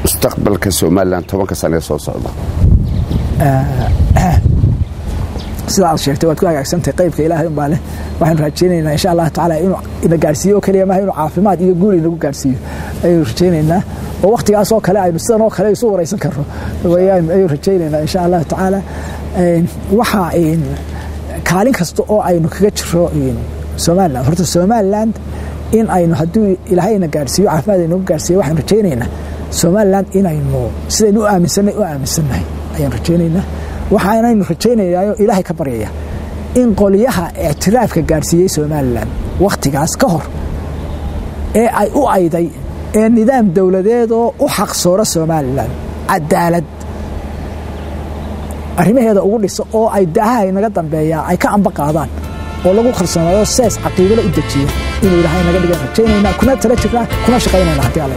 mustaqbalka Somalilan 10-ka sanee soo socda? Sida aad sheegtay waad ku hagaagsantahay. Qaybka Ilaahay umbaa leh. Waxaanu rajaynaynaa insha Allahu tacaala inuu ina gaarsiiyo oo keliya maaha, inuu caafimaad iyo guul inagu gaarsiiyo ayaynu rajaynaynaa, oo waktigaas oo kale aynu sidan oo kale isu waraysan karno wayaan ayaynu rajaynaynaa insha Allahu tacaala. Waxa kaalin kasta oo aynu kaga jiro Somaliland, horta Somaliland in aynu hadduu Ilaahay ina gaarsiiyo, caafimaad inagu gaarsiiyo, waxaanu rajaynaynaa Somaliland inaynu sidaynu u aaminsanay u aaminsannahay ayaan rajaynaynaa. Waxaanaynu rajaynayaa, Ilaahay ka baryaya, in qolyaha ictiraafka gaarsiiyey Somaliland wakhtigaas ka hor ee ay u ayday ee nidaam dowladeedoo u xaqsoora Somaliland, cadaalad arrimaheeda ugu dhiso, oo ay daahaha inaga dambeeyaa ay ka amba qaadaan oo lagu kalsoonaado, sees caqiidale u dejiyo inuu Ilaahay naga dhigan rajaynaynaa, kuna tala jirnaa, kuna shaqaynayna haddii Alla.